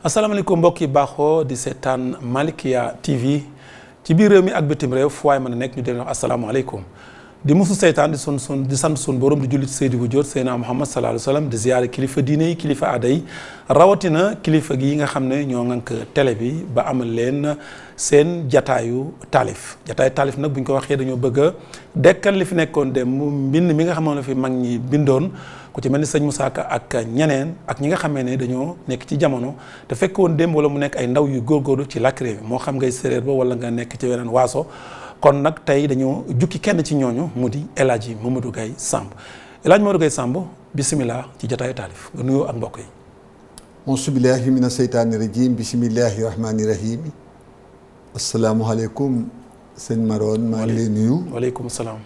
asalaamaaleykum mbokk yi baaxoo di seetaan Malikia TV ci biir réew mi ak bitim réew fu waay mën a nekk ñu dee wax asalaamaaleykum di musu seytaan di sant sun borom di julli ci Seydi bu Jóot Seydina Muhammad sallallahu alayhi wa sallam di ziyaare kilifa diine yi kilifa aada yi rawatina kilifa gi nga xam ne ñoo ŋànk télé bi ba amal leen seen jataayu taalif jataayu taalif nag bu ñu ko waxee dañoo bëgg a dekkal li fi nekkoon dem mbind mi nga xamoon ne fi mag ñi bindoon ku ci mel ni sëñ Moussa Ka ak ñeneen ak ñi nga xamee ne dañoo nekk ci jamono te fekkoon démb wala mu nekk ay ndaw yu góorgóorlu ci làkk réew mi moo xam ngay séréer ba wala nga nekk ci weneen waaso kon nag tey dañoo jukki kenn ci ñooñu mu di El Hadji Mamadou Gaye Samb El Hadji Mamadou Gaye Samb bisimilah ci jotaayu taalif nga nuyoo ak mbokk yi. auzu billaahi mina seytaani rajiim bisimilahi rahmaani rahiim asalaamualeykum sëñ Maroon maa ngi lay nuyu. waaleykum salaam.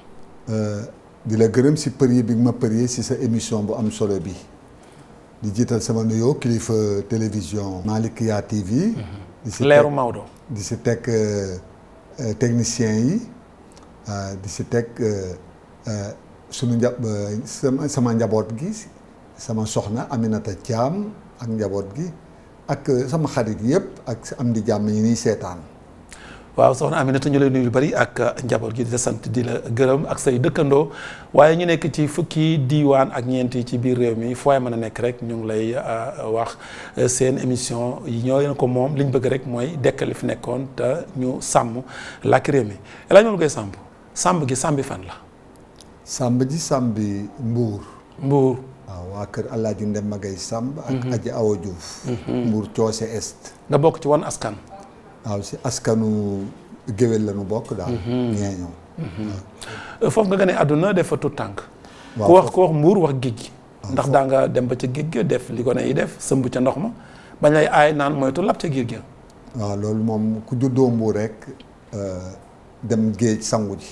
di la gërëm si përie bi ma përie si sa émission bu am solo bi di jiital sama nuyoo kilifa télévision Malikia TV. di si leeru Maodo. di si teg technicien yi di si teg sunu sama njaboot gi sama soxna Aminata Thiam ak njaboot gi ak sama xarit yëpp ak am di jàmm yi nii seetaan. waaw soxna Aminata ñu lay nuyu lu bari ak njaboot gi di la sant di la gërëm ak say dëkkandoo waaye ñu nekk ci fukki diiwaan ak ñeenti ci biir réew mi fooy mën a nekk rek ñu ngi lay wax seen émission yi ñoo ko moom li ñu bëgg rek mooy dekkal li fi nekkoon te ñu sàmm làkk réew mi El Hadji Mamadou Gaye Samb sàmb gi sàmbi fan la. sàmb ji sàmbi Mbuur. Mbuur. waaw waa kër Alaaji Ndemba Gaye Samb ak Aji Awa Diouf. Mbuur Coose Est. nga bokk ci wan askan. waaw si askanu géwél la nu bokk daal. ñeeñoo. foofu nga gane àdduna def fa tout tànk. waaw ku wax Mbuur wax géej gi. ndax daa nga dem ba ca géej ga def li gone yi def sëmb ca ndox ma bañ lay aay naan moytu lab ca géej ga. waaw loolu moom ku juddoo Mbuur rek dem géej sangu ji.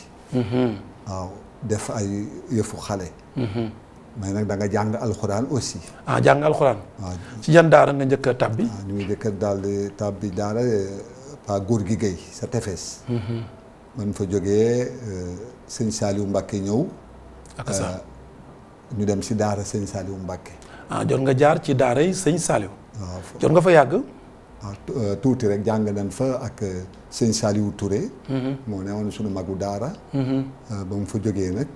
waaw def ay yëfu xale. mais nag da nga jàng alxuraan aussi. jàng alxuraan. waaw ci jan daara nga njëkk a tàbbi. waaw ñu ngi njëkk a daal di tàbbi daara pa góor gi Guèye sa tefes. man fa jógee sëñ Saliou Mbacke ñëw. ak sa ñu dem si daara sëñ Saliou Mbacke. jot nga jaar ci daara yi sëñ Saliou. waaw jot nga fa yàgg. waaw tuuti rek jàng nañ fa ak sëñ Saliou Touré. moo ne woon suñu magu daara. ba mu fa jógee nag.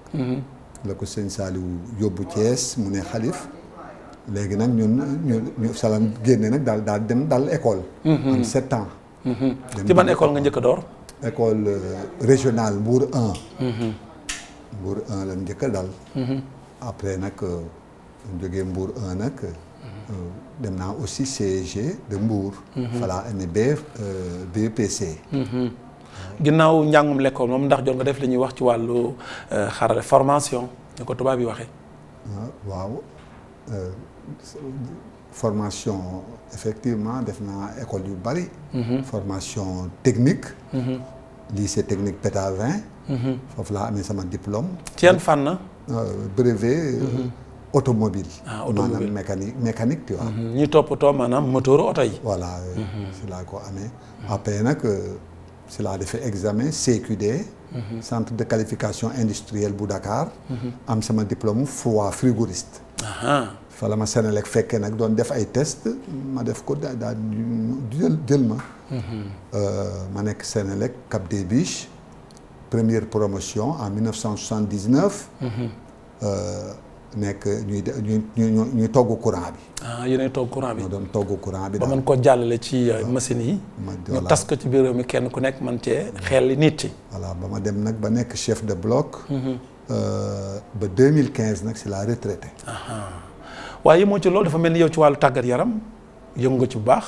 la ko sëñ Saliou yóbbu Thiès mu ne xalif léegi nag ñu salam génne nag daal dem daal école. am 7 ans. ci ban école nga njëkk a door. école régionale Mbour 1. Mbour 1 la njëkk a dal. après nag ñu jógee Mbour 1 nag dem naa aussi CEG de Mbour. voilà amee BPC. ginnaaw njàngum l'école moom ndax jot nga def li ñuy wax ci wàllu xarale formation ñu ko tubaab yi waxee. waaw formation effectivement def naa école yu bari. formation technique. lycée technique Pétavin. foofu laa amee sama diplôme. ci yan fànn. brevet. automobile. automobile maanaam mécanique tu vois. ñi toppatoo maanaam moteur oto yi. voilà si laa ko amee. après nag. si laa defee examen CQD. centre de qualification industrielle bu Dakar. am sama diplôme froid frigoriste. fa la ma Sénélec fekkee nag doon def ay test ma def ko daal jël ma. ma nekk Sénélec Cap des Biches première promotion en 1979. nekk ñuy togg courant bi. yéenay togg courant bi. ñoo doon togg courant bi. ba mën ko jàllale ci machine yi. ñu tas ko ci biir réew mi kenn ku nekk man cee xel nit ci. voilà ba ma dem nag ba nekk chef de bloc. ba 2015 nag si la retraité. waaye moo ci loolu dafa mel ni yow ci wàllu tàggat yaram yëngu nga ci bu baax.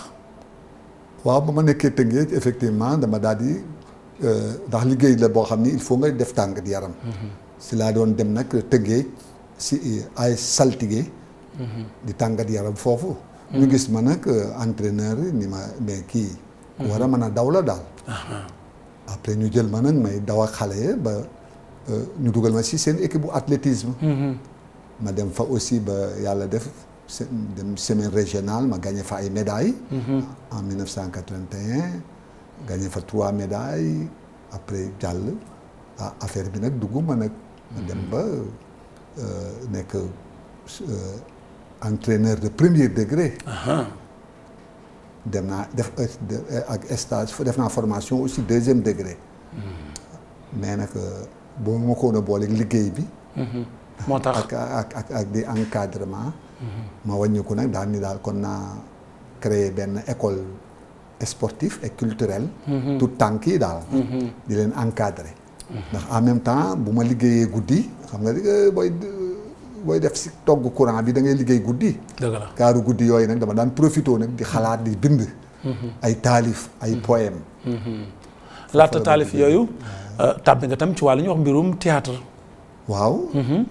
waaw ba ma nekkee Tëngéej effectivement dama daal di ndax liggéey la boo xam ni il faut nga def tàggat yaram. si laa doon dem nag Tëngéej si ay saltige. di tàngat yaram foofu. ñu gis ma nag entraîneur ni ma mais kii. war a mën a daw la daal. après ñu jël ma nag may daw ak xale ba ñu dugal ma si seen équipe bu athlétisme. ma dem fa aussi ba yàlla def dem semaine régionale ma gagné fa ay médailles. en 1981 gagné fa 3 médailles après jàll affaire bi nag dugg ma nag. ma dem ba nekk entraîneur de premier degré. dem naa def ak stage def naa formation aussi 2e degré. mais nag boo ma ko woon a booleeg liggéey bi. moo tax ak di encadrement. ma wàññiku nag daal ni daal kon naa créer benn école sportive et culturelle. tout tànk yi daal. di leen encadrer. ndax en même temps bu ma liggéeyee guddi xam nga booy def si togg courant bi da ngay liggéey guddi. dëgg la kaaru guddi yooyu nag dama daan profité nag di xalaat di bind. ay taalif ay poème. laata taalif yooyu. tàbbi nga tam ci wàllu ñu wax mbirum théâtre. waaw.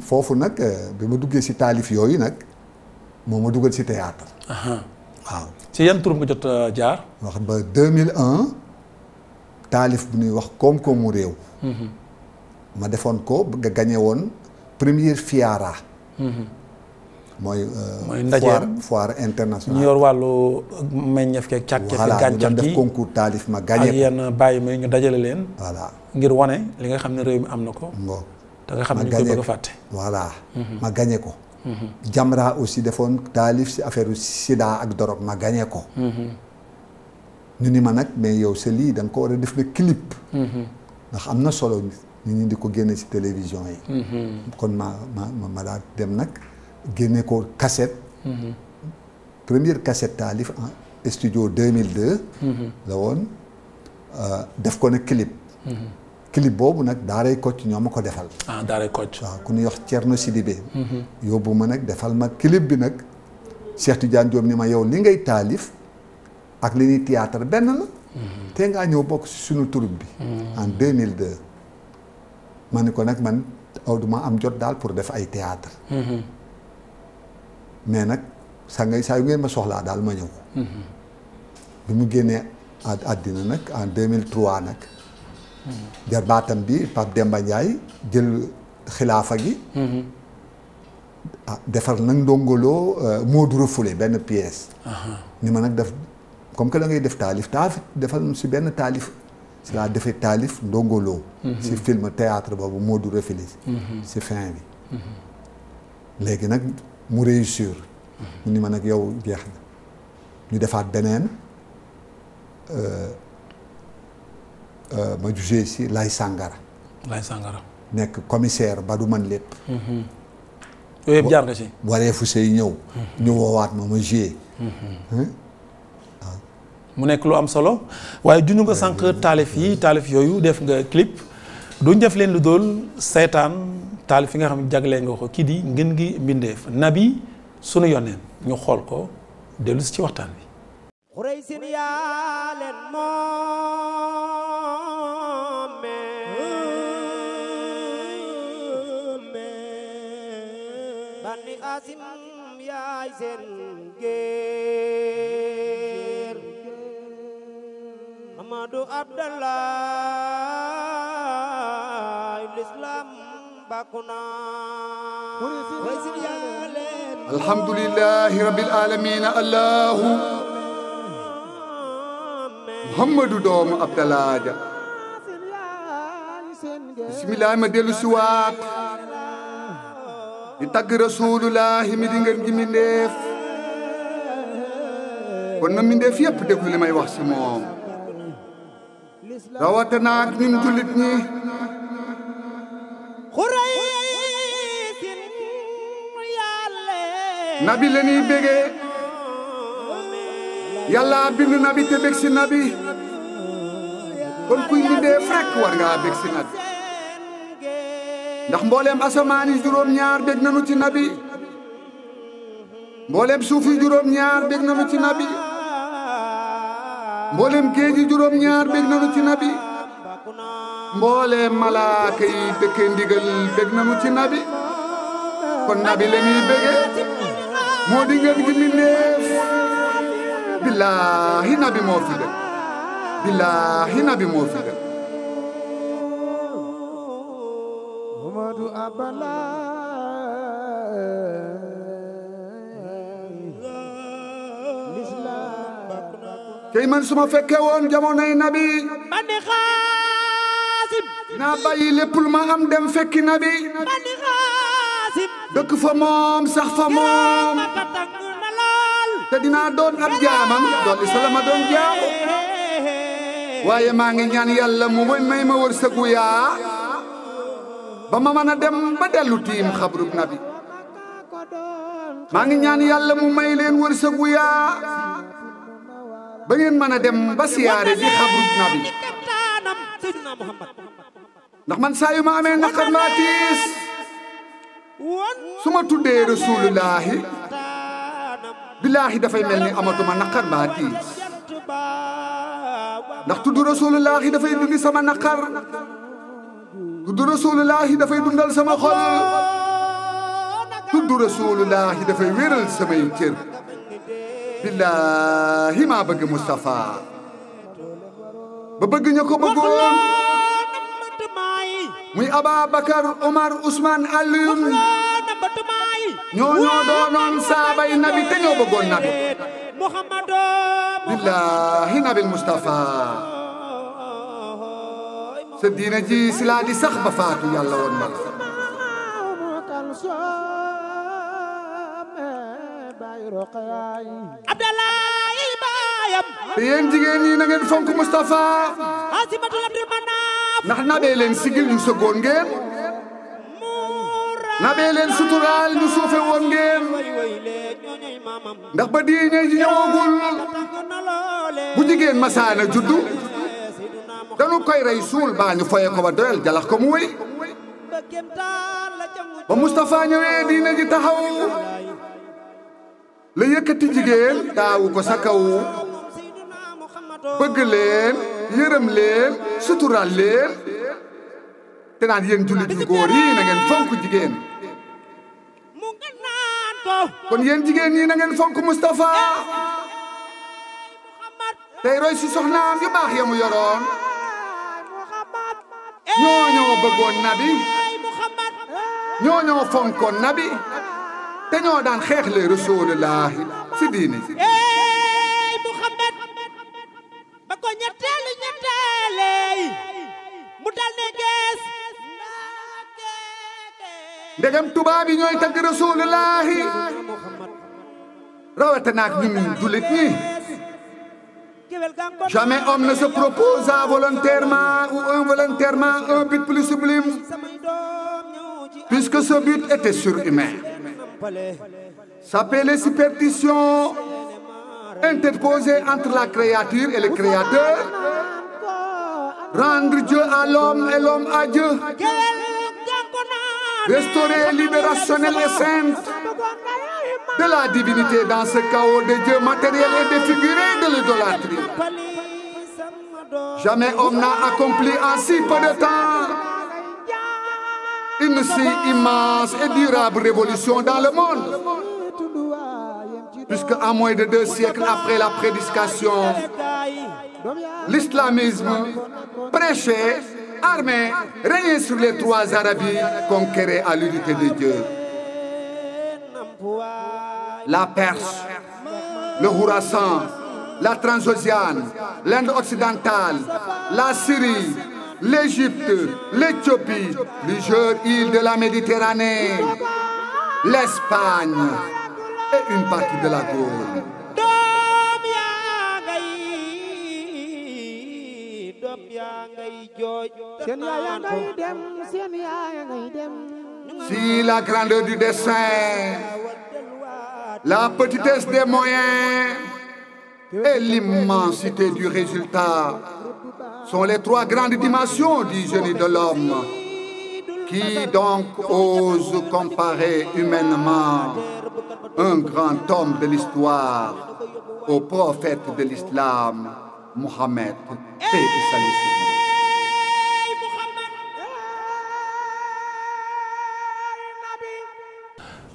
foofu nag bi ma duggee si taalif yooyu nag moo ma dugal si théâtre. waaw. ci yan tur nga jot jaar. wax ba 2001 taalif bu ñuy wax koom-koomu réew. ma defoon ko nga gagné woon première FIARA. mooy ndaje foire internationale. ñu yor wàllu meññeef keeg càkkeef yi gàncax gi def concours taalif ma gagné ko ak yenn bàyyi may ñu dajale leen. voilà ngir wane li nga xam ne réew mi am na ko. te nga xam ne ñu koy bëgg a fàtte. voilà ma gagné ko. Jamra aussi defoon taalif si affaire sida ak dorog ma gagné ko. ñu ni ma nag mais yow sa lii da nga ko war a def na clip. ndax am na solo nit ñi di ko génne si télévision yi. kon ma daal dem nag génne ko cassette. première cassette taalif en studio 2002. la woon def ko nag clip. clip boobu nag daaray Kocc ñoo ma ko defal. daaray Kocc. waaw ku ñuy wax Thierno Sidibé. yóbbu ma nag defal ma clip bi nag Cheikh Tidiane Diop ni ma yow li ngay taalif ak li ñuy théâtre benn la. te ngaa ñëw bokk si suñu troupe bi. en 2002. ma ne ko nag man duma am jot daal pour def ay théâtre. mais nag saa yu ngeen ma soxlaa daal ma ñëw. bi mu génnee àddina nag en 2003 nag. jarbaatam bi Pape Demba Ndiaye jël xilaafa gi. defar nag ndongoloo Modou Refoulé benn pièce. ni ma nag def comme que da ngay def taalif defal si benn taalif si laa defee taalif ndongoloo. si film théâtre boobu Modou Refoulé. si fin bi. léegi nag mu réussir. mu ni ma nag yow jeex na ñu defaat beneen. ma jugee si Lay Sangara. Lay Sangara. nekk commissaire ba du man lépp. yooyu yëpp jaar nga ci. waree fu say ñëw. ñu woowaat ma joué. mu nekk lu am solo waaye junj nga sànq taalif yooyu def nga clip duñ def leen lu dool seetaan taalif yi nga xam ne jaglee nga ko kii di ngeen gi mbindeef nabi sunu yoneen ñu xool ko dellu si ci waxtaan bi. Xuraysin yaa leen moome Bani Asim yaay seen géer Amadou Abdallah l'islam bakuna Xuraysin yaa leen alhamdulillahi rabbil alamin allahu Muhammadu doomu Abdallah ja bismillah ma dellu siwaat di tagg rasulullahi mi di ngeen gi mindeef kon na mindeef yépp déglu li may wax si moom rawatana ak ñun jullit ñi Xuraysin yàlla nabi la ñuy bégee yàlla bind nabi te bég si nabi kon kuy mindeef rekk war ngaa bég si nabi ndax mbooleem asamaan yi juróom-ñaar bég nanu ci nabi mbooleem suuf yi juróom-ñaar bég nanu ci nabi mbooleem géej yi juróom-ñaar bég nanu ci nabi mbooleem malaaka yi dëkkee ndigal bég nanu ci nabi kon nabi la ñuy bégee moo di ngeen gi mindeef billaahi nabi moo fi gën billaahi nabi moo fi gën Muhammadu Abdallah tey man su ma fekkee woon jamonoy nabi Bani Xaasim dinaa bàyyi lépp lu ma am dem fekki nabi Bani Xaasim dëkk fa moom sax fa moom ma ka tàng na lool te te dinaa doon ab jaamam dolli sa la ma doon jaamu waaye maa ngi ñaan yàlla mu may ma wërsëgu yaa ba ma mën a dem ba dellu tiim xabrub nabi maa ngi ñaan yàlla mu may leen wërsëgu yaa ba ngeen mën a dem ba siyaare ji xabrub nabi ndax man saa yu ma amee naqar mbaa tiis su ma tuddee rasulullahi billaahi dafay mel ni amatuma naqar mbaa tiis ndax tudd rasulullahi dafay dindi sama naqar tudd rasulullahi dafay dundal sama xol tudd rasulullahi dafay wéral samay cër billaahi maa bëgg Moustapha ba bëgg ña ko bëggoon muy Ababacar Omar Ousmane Alioune ñoo doonoon saabay nabi te ñoo bëggoon nabi billaahi nabil Moustapha sa diina ji si laa di sax ba faatu yàlla woon ma Abdalaay baayam te yéen jigéen ñi na ngeen fonk Moustapha ndax nabee leen sigil ñu sëggoon ngeen nabee leen suturaal ñu suufe woon ngeen ndax ba diine ji ñëwagul bu jigéen masaana juddu dañu koy rey suul baa ñu foye ko ba doyal jalax ko mu wéy ba Moustapha ñëwee diine ji taxaw la yëkkati jigéen taawu ko sa kaw bëgg leen yërëm leen suturaal leen te naan yéen jullit yu góor yi na ngeen fonk jigéen kon yéen jigéen ñi na ngeen fonk Moustapha tey roy si soxnaam yu baax ya mu yoroon ñoo bëggoon nabi ñoo fonkoon nabi te ñoo daan xeex le rasulullahi si diine si ba ko ñetteele mu dal ne gees ndegam tubaab yi ñooy tagg rasulullahi rawate naak ñun jullit ñi jamais homme ne se propose volontairement ou involontairement un but plus sublime puisque ce but était surhumain. S'appelle les superstitions interposées entre la créature et le créateur, rendre Dieu à l'homme et l'homme à Dieu, restaurer libérationnelle et sainte de la divinité dans ce chaos de Dieu matériel et défiguré de l'idolâtrie. Jamais homme n'a accompli en si peu de temps une si immense et durable révolution dans le monde. Puisque à moins de 2 siècles après la prédication, l'islamisme prêchait, armé, régnait sur les 3 Arabies, conquérait à l'unité de Dieu. La Perse, le Khourasan, la Transoxiane, l'Inde occidentale, la Syrie, l'Égypte, l'Éthiopie, plusieurs îles de la Méditerranée, l'Espagne et une partie de la Gaule. Si la grandeur du dessein, la petitesse des moyens et l'immensité du résultat sont les 3 grandes dimensions du génie de l'homme. Qui donc ose comparer humainement un grand homme de l'histoire au prophète de l'islam, Mohammed, paix et salut sur lui.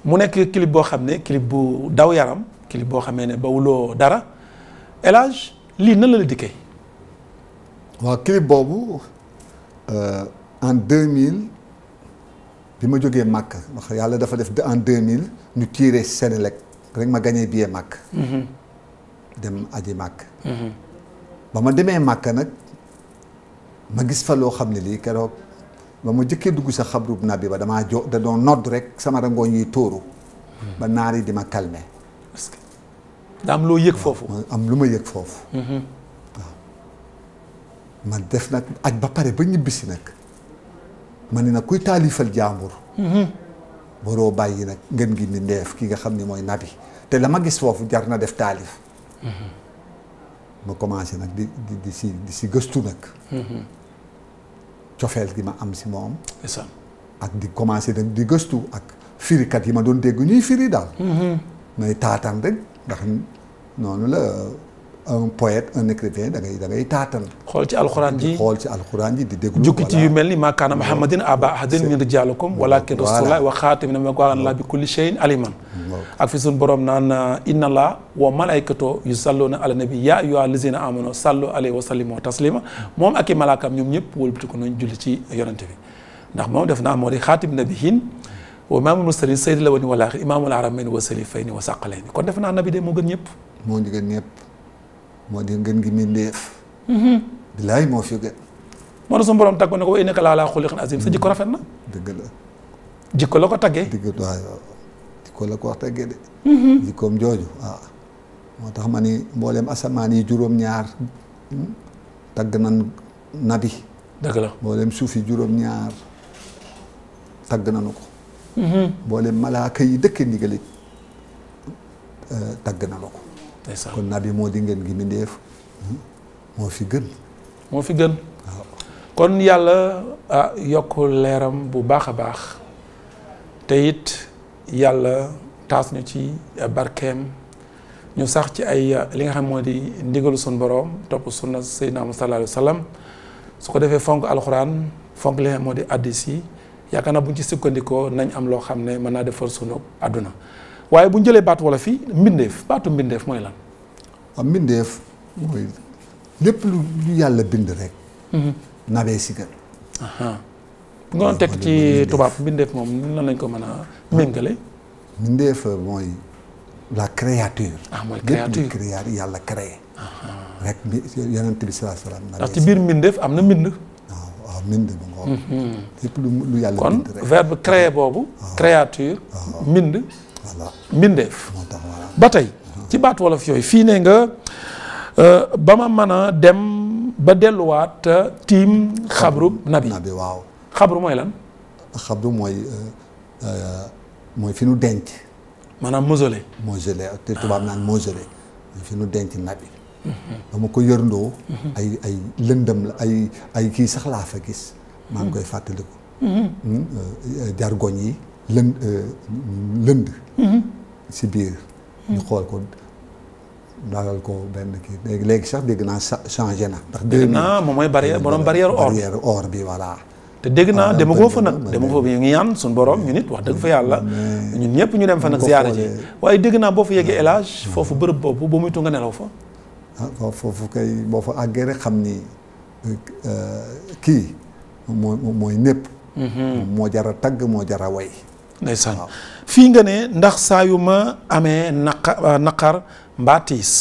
mu nekk clip boo xam ne clip bu daw yaram clip boo xamee ne bawuloo dara El Hadj lii nan la dikkee. waaw clip boobu en 2000 bi ma jógee Màkk wax yàlla dafa def en 2000 ñu tiré Sénélec rek ma gagné billet Màkk. dem aji Màkk. ba ma demee Màkk nag ma gis fa loo xam ne lii keroog ba ma jëkkee dugg sa xabrub nabi ba damaa da doon nodd rek sama rangooñ yi tóoru ba naar yi di ma calmer daa am loo yëg foofu. am lu ma yëg foofu. waaw ma def nag aj ba pare ba ñibbisi nag ma ne nag kuy taalifal jàmbur. waroo bàyyi nag ngeen gi ni ndeef ki nga xam ni mooy nabi te la ma gis foofu jar na def taalif. ma commencé nag di si gëstu nag. cofeel gi ma am si moom. ak di commencé nag di gëstu ak firikat yi ma doon dégg ñuy firi daal. may taataan rek ndax noonu la un poète un écrivain da ngay taataan. xool ci alxuraan ji di déglu. jukki ci yu mel ni maa kaana Muhammadin aba ahadin min rijaalikum walakin rasulullah wa xaatami nabiyyiin wa kaana bi kulli shay'in aliman. ak fi suñu borom naan inna allah wa malaykatoo yusalluna ala nabi yaa ayyuha allazina amanu sallu alayhi wa sallimu taslima moom ak i malaakam ñoom ñëpp wëlbati ko nañ julli ci yonante bi ndax moom def naa moo di xaatim nabiyin wa imaamul mursalin sayyidil awwalin wal aaxirin imaamul haramayn wa salifayni wa saqalayni kon def naa nabi de moo gën ñëpp. moo di gën ñëpp moo di ngeen gi mindeef. bilaay moo fi gën. moo tax suñu borom tàggoon ne ko wa innaka la ala xuluqin azim sa jikko rafet na. dëgg la. jikko la ko taggee. jikko la ko wax taggee de. jikkoom jooju waaw. moo tax ma ni mboolem asamaan yi juróom-ñaar tagg nan nabi. dëgg la mboolem suuf yi juróom-ñaar tagg nanu ko. mboolem malaaka yi dëkk ndigali tagg nanu ko. kon nabi moo di ngeen gi mindeef moo fi gën. moo fi gën. waaw kon yàlla yokk leeram bu baax a baax te it yàlla taas ñu ci barkeem ñu sax ci ay li nga xam moo di ndigalu sun boroom topp sunna Seydina Muhammad sallallahu alayhi wa sallam su ko defee fonk alxuraan fonk li nga xam moo di addis yi yaakaar naa bu ñu ci sukkandikoo nañ am loo xam ne mën naa defar sunu àdduna waaye bu ñu jëlee baatu wala fii mbindeef baatu mbindeef mooy lan. waaw mbindeef mooy lépp lu yàlla bind rek. nabee si gën. bu nga doon teg ci tubaab mbindeef moom nan lañ ko mën a méngale. mbindeef mooy la créature. mooy créature lépp lu créé yàlla créé. rek yonent bi sallallahu alayhi wa sallam. ndax ci biir mbindeef am na mbind. waaw mbind ba ngoog. lépp lu yàlla bind rek. verbe créer boobu. créature. mbind. voilà mbindeef. moo tax voilà. ba tey ci baatu wolof yooyu fii ne nga ba ma mën a dem ba delluwaat tiim xabru nabi. waaw. xabru mooy lan. xabru mooy fi nu denc. maanaam mausolée. mausolée te tubaab naan mausolée fi nu denc nabi. ba ma ko yërndoo. ay lëndëm la ay kii sax laa fa gis. maa ngi koy fàttaliku. jargoñ yi lënd. si biir. ñu xool ko dalal ko benn kii léegi sax dégg naa changé na. ndax dégg naa moom mooy barrière borom barrière or. barrière or bi voilà. te dégg naa dama ko fa nag dama ko fa ñu ngi ñaan suñu borom ñu nit wax dëgg fa yàlla ñun ñëpp ñu dem fa nag ziyaara ji waaye dégg naa boo fa yeggee élage foofu bërëb boobu boo muytu nga nelaw fa. foofu kay boo fa àggee rek xam ni kii mooy népp. moo jar a tagg moo jar a way. ndeysaan fii nga ne ndax saa yu ma amee naqar mbaa tiis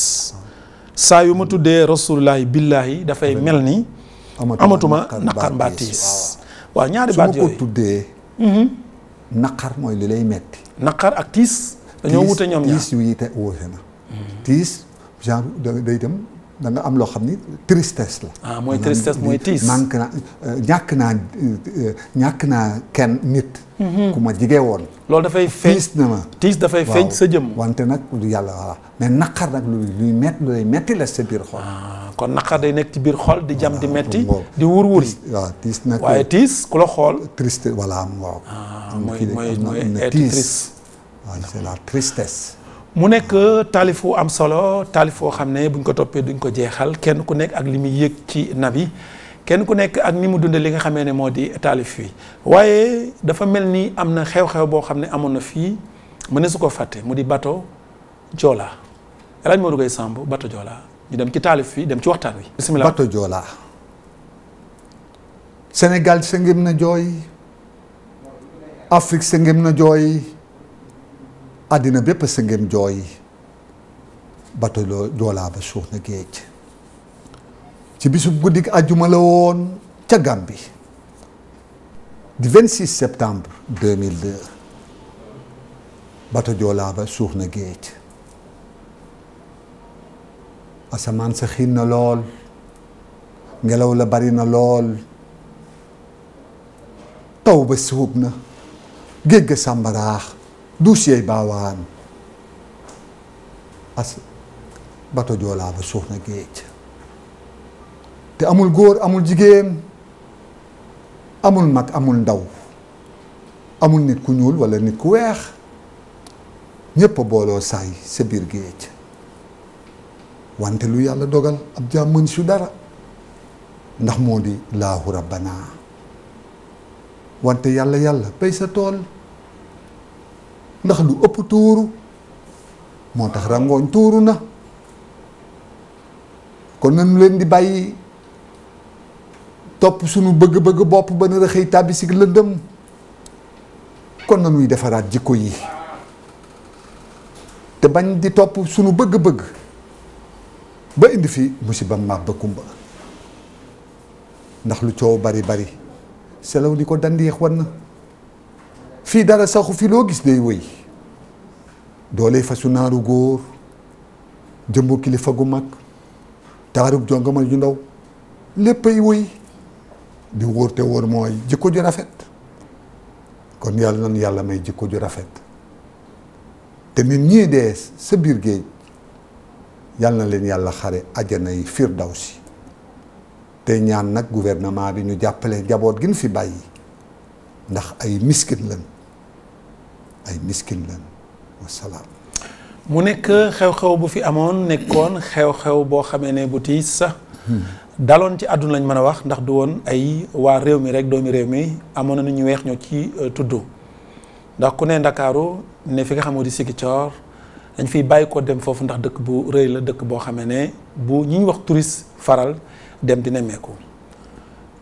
saa yu ma tuddee rasulullahi billaahi dafay mel ni amatuma naqar mbaa tiis waaw ñaari baat yooyu su ma ko tuddee naqar mooy li lay metti naqar ak tiis dañoo wute ñoom ñaar tiis yu yite wuute na tiis genre day dem da nga am loo xam ni tristesse la mooy tristesse mooy tiis manque na ñàkk naa kenn nit ku ma jige woon loolu dafay feeñ tiis na ma tiis dafay feeñ sa jëmm wante nag lu yàlla voilà mais naqar nag luy metti la sa biir xol kon naqar day nekk ci biir xol di jam di metti di wur-wuri waaw tiis nag waaye tiis ku la xool triste voilà waaw mooy être triste waaw c'est la tristesse mu nekk taalif wu am solo taalif woo xam ne buñ ko toppee duñ ko jeexal kenn ku nekk ak li muy yëg ci nabi kenn ku nekk ak ni mu dundee li nga xamee ne moo di taalif fii waaye dafa mel ni am na xew-xew boo xam ne amoon na fii mu ne su ko fàtte mu di bateau Joola El Hadj Modou Gueye Samb bateau Joola ñu dem ci taalif fii dem ci waxtaan wi bismillah bateau Joola Sénégal sa ngëm na jooy Afrique sa ngëm na jooy àddina bépp sa ngëm jooy bateau Joola ba suux na géej ci bisub guddik àjjuma la woon ca Gambie du 26 septembre 2002 bateau Joola ba suux na géej asamaan sa xiin na lool ngelaw la bari na lool taw ba suub na géej ga sàmbaraax duus yeey baawaan bato Joolaa ba suux na géej te amul góor amul jigéen amul mag amul ndaw amul nit ku ñuul walla nit ku weex ñépp a booloo saay sa biir géej wante lu yàlla dogal ab jaam mën su dara ndax moo di laahu rabbana wante yàlla bay sa tool ndax lu ëpp tuuru moo tax rangooñ tuuru na kon nañu leen di bàyyi topp suñu bëgg-bëgg bopp ba nar a xëy tàbbi si lëndëm kon nañuy defaraat jikko yi te bañ di topp suñu bëgg-bëgg ba indi fi musiba màbb ba kumba ndax lu coow bari bari selaw di ko dandiix wan na fii dara saxu fi loo gis day wëy doole fasu naaru góor jëmbu kilifa gu mag taarub jongama ju ndaw léppay wëy di wóor te wóor mooy jikko ju rafet kon yàlla nan yàlla may jikko ju rafet te nit ñii dee sa biir géej yàlla na leen yàlla xare àjjana yi firdawsi te ñaan nag gouvernement bi ñu jàppale njaboot gi ñu fi bàyyi ndax ay miskin lan wasalaam. mu nekk xew-xew bu fi amoon nekkoon xew-xew boo xamee ne bu tiis sax daloon ci àdduna lañ mën a wax ndax du woon ay waa réew mi rek doomi réew mi amoon na ñu weex ñoo ci tudd ndax ku ne Ndakaaru ne fi nga xamoo di Ziguinchor dañ fiy bàyyi ko dem foofu ndax dëkk bu rëy la dëkk boo xamee ne bu ñi ñu wax touriste faral dem di nemmeeku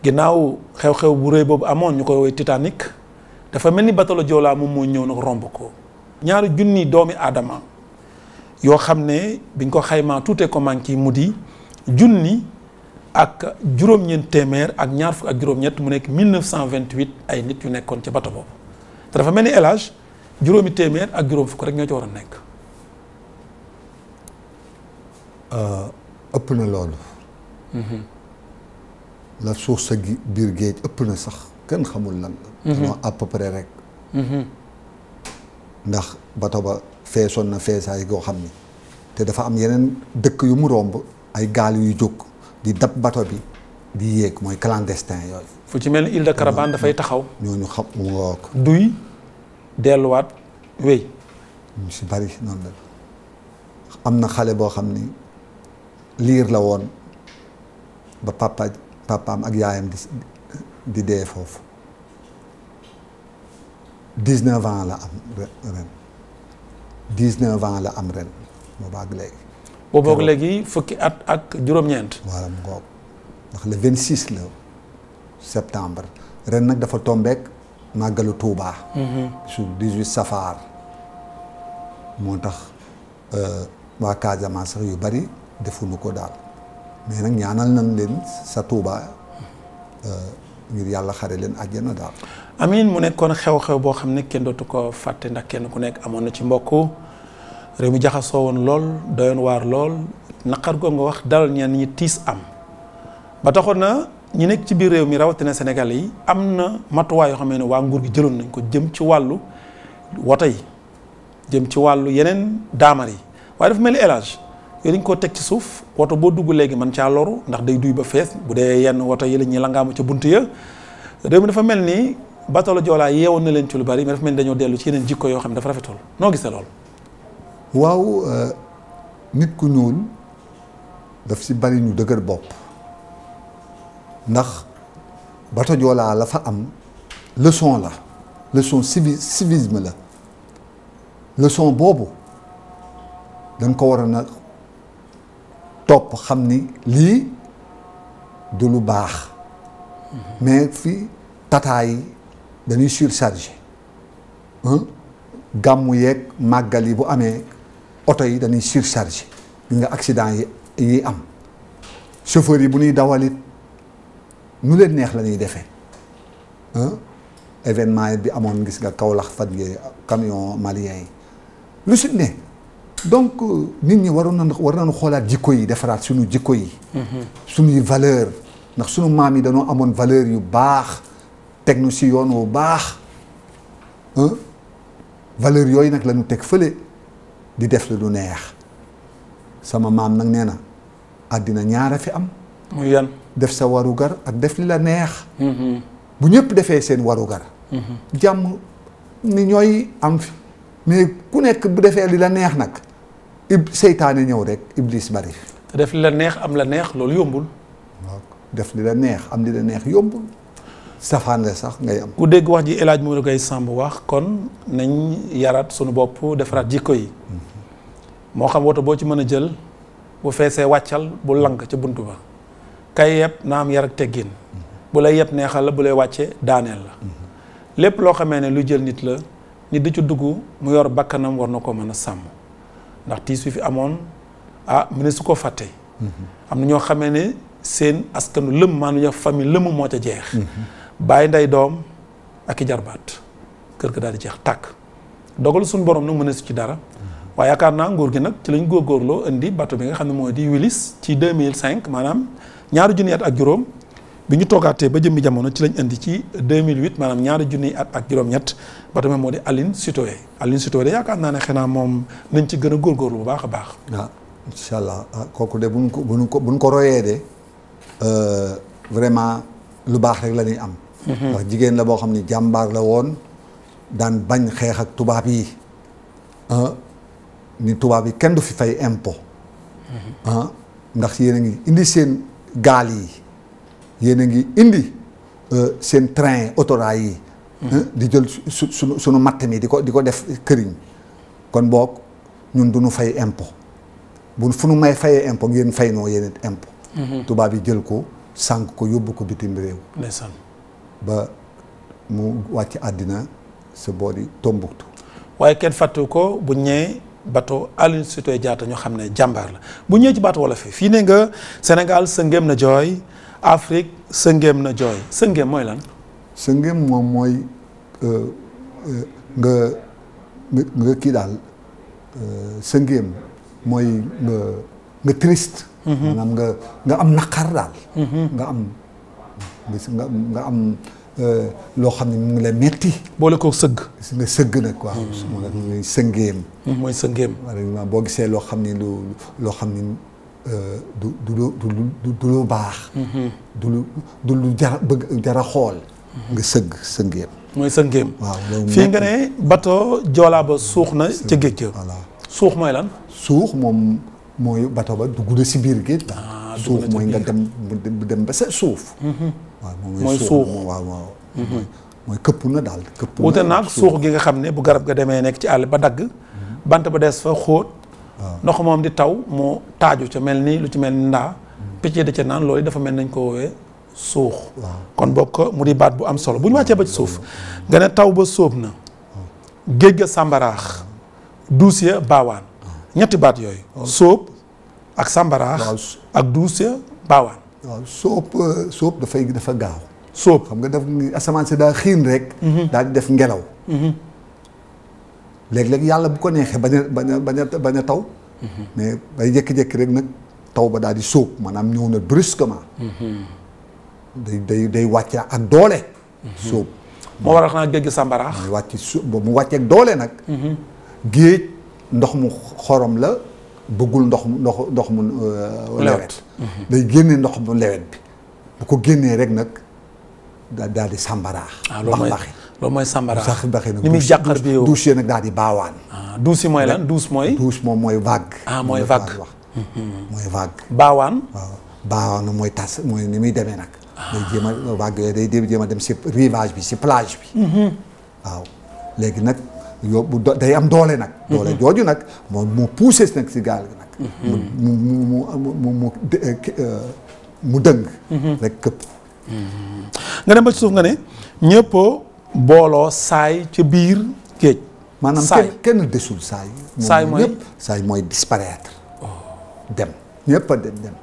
ginnaaw xew-xew bu rëy boobu amoon ñu koy woy Titanic dafa mel ni bateau Joola moom moo ñëw nag romb ko ñaari junni doomi aadama yoo xam ne biñ ko xaymaa tuutee ko manqué mu di junni ak juróom-ñeent téeméer ak ñaar fukk ak juróom-ñett mu nekk 1928 ay nit yu nekkoon ci bateau boobu te dafa mel ni El Hadj juróomi téeméer ak juróom fukk rek ñoo ci war a nekk. ëpp na loolu. la suuf sa biir géej ëpp na sax kenn xamul lan la. non à peu près rek. ndax bato ba feesoon na feesaay goo xam ni te dafa am yeneen dëkk yu mu romb ay gaal yu jóg di dab bato bi di yéeg mooy clandestin yooyu. fu ci mel ni île de Caravane dafay taxaw. ñooñu xam mu nga ko. duy delluwaat wéy. ñu si bari noonu la am na xale boo xam ni liir la woon ba papaam ak yaayam di dee foofu 19 ans la am ren 19 ans la am ren boobaag léegi. boobaag léegi fukki at ak juróom-ñeent. voilà mu ngoog ndax le 26 la septembre ren nag dafa tombeek màggalu Touba. sur 18 safar moo tax waa Casamance sax yu bari defuñu ko daal mais nag ñaanal nañ leen sa Touba ngir yàlla xare leen àjjana daal. amiin mu nekkoon xew-xew boo xam ne kenn dootu ko fàtte ndax kenn ku nekk amoon na ci mbokk réew mi jaxasoo woon lool doyoon waar lool naqar goo nga wax dalal ñenn ñi tiis am ba taxoon na ñi nekk ci biir réew mi rawatina Sénégal yi am na matuwaay yoo xam ne waa nguur gi jëloon nañ ko jëm ci wàllu woto yi jëm ci wàllu yeneen daamar yi waaye dafa mel ni élage yooyu dañ koo teg ci suuf woto boo dugg léegi man caa loru ndax day duy ba fees bu dee yenn woto yi la ñuy langaamu ca bunt ya réew mi dafa mel ni bateau Joola yeewoon na leen ci lu bari mais dafa mel ni dañoo dellu ci yeneen jikko yoo xam ne dafa rafetul noo gisee loolu. waaw nit ku ñuul daf si bari ñu dëgër bopp ndax bateau Joola la fa am leçon la leçon civisme la leçon boobu dañ ko war a nag topp xam ni lii du lu baax mais fi tata yi dañuy surchargé gàmmu yeeg màggal yi bu amee oto yi dañuy surchargé ñu nga accident yi am chauffeur yi bu ñuy dawalit nu leen neex la ñuy defee événement bi amoon gis nga Kaolack fan yee camion malien yi lu si ne donc nit ñi war nañu xoolaat jikko yi defaraat suñu jikko yi. suñuy valeur ndax suñu maam yi dañoo amoon valeur yu baax teg nu si yoon wu baax valeur yooyu nag la ñu teg fële di def lu neex sama maam nag nee na àddina ñaara fi am. muy yan. def sa warugar ak def li la neex. bu ñëpp defee seen warugar. jàmm ni ñooy am fi mais ku nekk bu defee li la neex nag seytaane ñëw rek iblis bari. te def li la neex am la neex loolu yombul. waaw def li la neex am li la neex yombul safaan la sax ngay am. ku dégg wax ji El Hadj Modou Gaye Samb wax kon nañ yaraat sunu bopp defaraat jikko yi. moo xam woto boo ci mën a jël bu feesee wàccal bu lank ca bunt ba kay yëpp na am yar ak teggin bu lay yëpp neexal la bu lay wàcce daaneel la lépp loo xamee ne lu jël nit la nit di ci dugg mu yor bakkanam war na ko mën a sàmm ndax tiis fi amoon mu ne su ko fàtte am na ñoo xamee ne seen askanu lëm maanaam famille lëmm moo ca jeex bàyyi nday doom ak i jarbaat kër ga daal di jeex tàkk dogal suñu borom nag mën a su ci dara waaye yaakaar naa nguur gi nag ci lañ góorgóorloo indi bateau bi nga xam ne mooy di Willis ci 2005 maanaam ñaari junni at ak juróom bi ñu toogaatee ba jëmmi jamono ci lañ indi ci 2008 maanaam ñaari junni at ak juróom-ñett bateau bi moo di Aline Sitoé Aline Sitoé de yaakaar naa ne xanaa moom nañ ci gën a góorgóorlu bu baax a baax. waaw incha allah kooku de buñ ko royee de vraiment lu baax rek la ñuy am. ndax jigéen la boo xam ni jàmbaar la woon daan bañ xeex ak tubaab yi. ni tubaab yi kenn du fi fay impôt ndax yéen a ngi indi seen gaal yi yéen a ngi indi seen train autorail yi di jël suñu matt mi di ko def këriñ kon boog ñun du ñu fay impôt fu nu may fayee impôt ngeen fay noo yéen impôt tubaab yi jël ko sànq ko yóbbu ko bitim réew ndeysaan ba mu wàcc àddina sa boori Tombouctou waaye kenn fàttu ko bu ñëwee bateau Aline Sitoé Diatta ñu xam ne jàmbaar la bu ñëwee ci bateau wala fii ne nga Sénégal sëngéem na jooy Afrique sëngéem na jooy sëngéem mooy lan. sëngéem moom mooy nga kii daal sëngéem mooy nga triste. maanaam nga am naqar daal. nga am loo xam ne mu ngi lay metti boole ko sëgg. nga sëgg nag waaw. mooy sëngéem. mooy sëngéem. boo gisee loo xam ni loo xam ni du lu baax. du lu jara xool. nga sëngéem. mooy sëngéem. waaw fii nga ne bateau Joola ba suux na ca géej ga. voilà suux mooy lan. suux moom mooy bateau ba dugg na si biir géej. suux mooy nga dem ba sa suuf. waaw mooy suux waaw mooy këpp na daal këpp na. wute naag suux gi nga xam ne bu garab ga demee nekk ci àll ba dagg. bant ba des fa xóot. ndox moom di taw mu taaju ca mel ni lu ci mel ni ndaa. picc yi da ca naan loolu dafa mel nañ ko woowee suux. kon bokk mu di baat bu am solo bu ñu wàccee ba ci suuf. nga ne taw ba sóob na. géej ga sàmbaraax. duus ya baawaan. ñetti baat yooyu. sóob ak sàmbaraax. ak duus ya baawaan. waaw sóob dafa gaaw. sóob xam nga daf asamaan si daa xiin rek. daal di def ngelaw. léeg-léeg yàlla bu ko neexee bañ a taw. mais bay jékki-jékki rek nag taw ba daal di sóob maanaam ñëw na brusquement. day wàcce ak doole. sóob moo waral xanaa géej gi sàmbaraax. mooy wàcc mu wàcceeg doole nag. géej ndox mu xorom la bëggul ndox mu lewet. day génne ndox mu lewet bi bu ko génnee rek nag daal di sàmbaraax. loolu mooy sàmbaraax sax baxee nag ni muy jàqar bi yow douche nag daal di baawaan. douche yi mooy lan douche mooy. douche moom mooy vague. mooy vague wax mooy vague. baawaan. waaw baawaan mooy tas mooy ni muy demee nag. day jéem a vague yooyu day jéem a dem si rivage bi si plage bi. waaw léegi nag yóbbu day am doole nag. doole jooju nag mu poussé nag si gaal gi nag. mu dëng. rek këpp. nga dem ba ci suuf nga ne ñëpp booloo saay ca biir géej. maanaam kenn desul saay. saay mooy saay mooy disparaître. dem ñëpp a dem.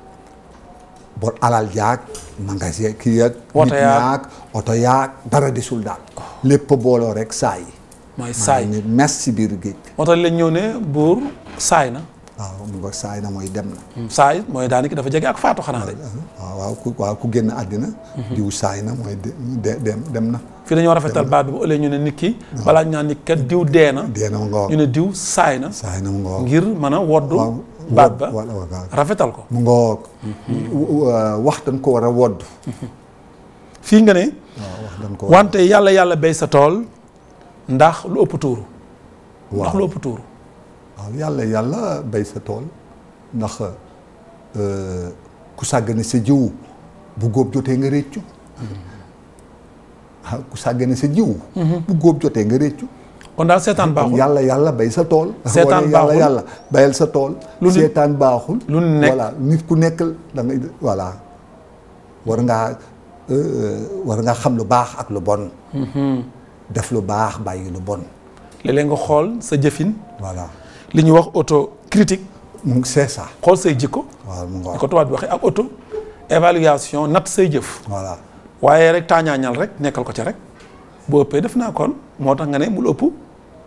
bor alal jaag magasin kii ak. oto yaag oto yaag dara desul daal. lépp booloo rek saay. mooy saay mes si biir géej. moo tax lañ ñëw ne buur saay na. waaw mu ngoog saay na mooy dem na. saay mooy daanaka dafa jege ak faatu xanaa de. waaw ku génn àddina. diw saay na mooy dem na. fii dañoo rafetal baat bi bu ëllëgee ñu ne nit ki. balaa ñu naan nit kat diw dee na. dee na mu ngoog ñu ne diw saay na. saay na mu ngoog ngir mën a woddu. baat ba rafetal ko. mu ngoog. wax dañ ko war a wodd. fii nga ne. wax dañ ko wante yàlla béy sa tool ndax lu ëpp tuuru. ndax lu ëpp tuuru. waaw yàlla béy sa tool ndax ku sàggane sa jiwu bu góob jotee nga réccu. ku sàggane sa jiwu. bu góob jotee nga réccu. kon daal seetaan baaxul yàlla béy sa tool. seetaan baaxul yàlla béyal sa tool. seetaan baaxul. lu nekk voilà nit ku nekk da ngay voilà war ngaa xam lu baax ak lu bon. def lu baax bàyyi lu bon. léeg-léeg nga xool sa jëfin. voilà li ñuy wax autocritique. c'est ça. xool say jikko. waaw mu ni ko tubaab bi waxee ak auto évaluation natt say jëf. voilà waaye rek taañaañal rek nekkal ko ca rek boo ëppee def naa kon moo tax nga ne bul ëpp.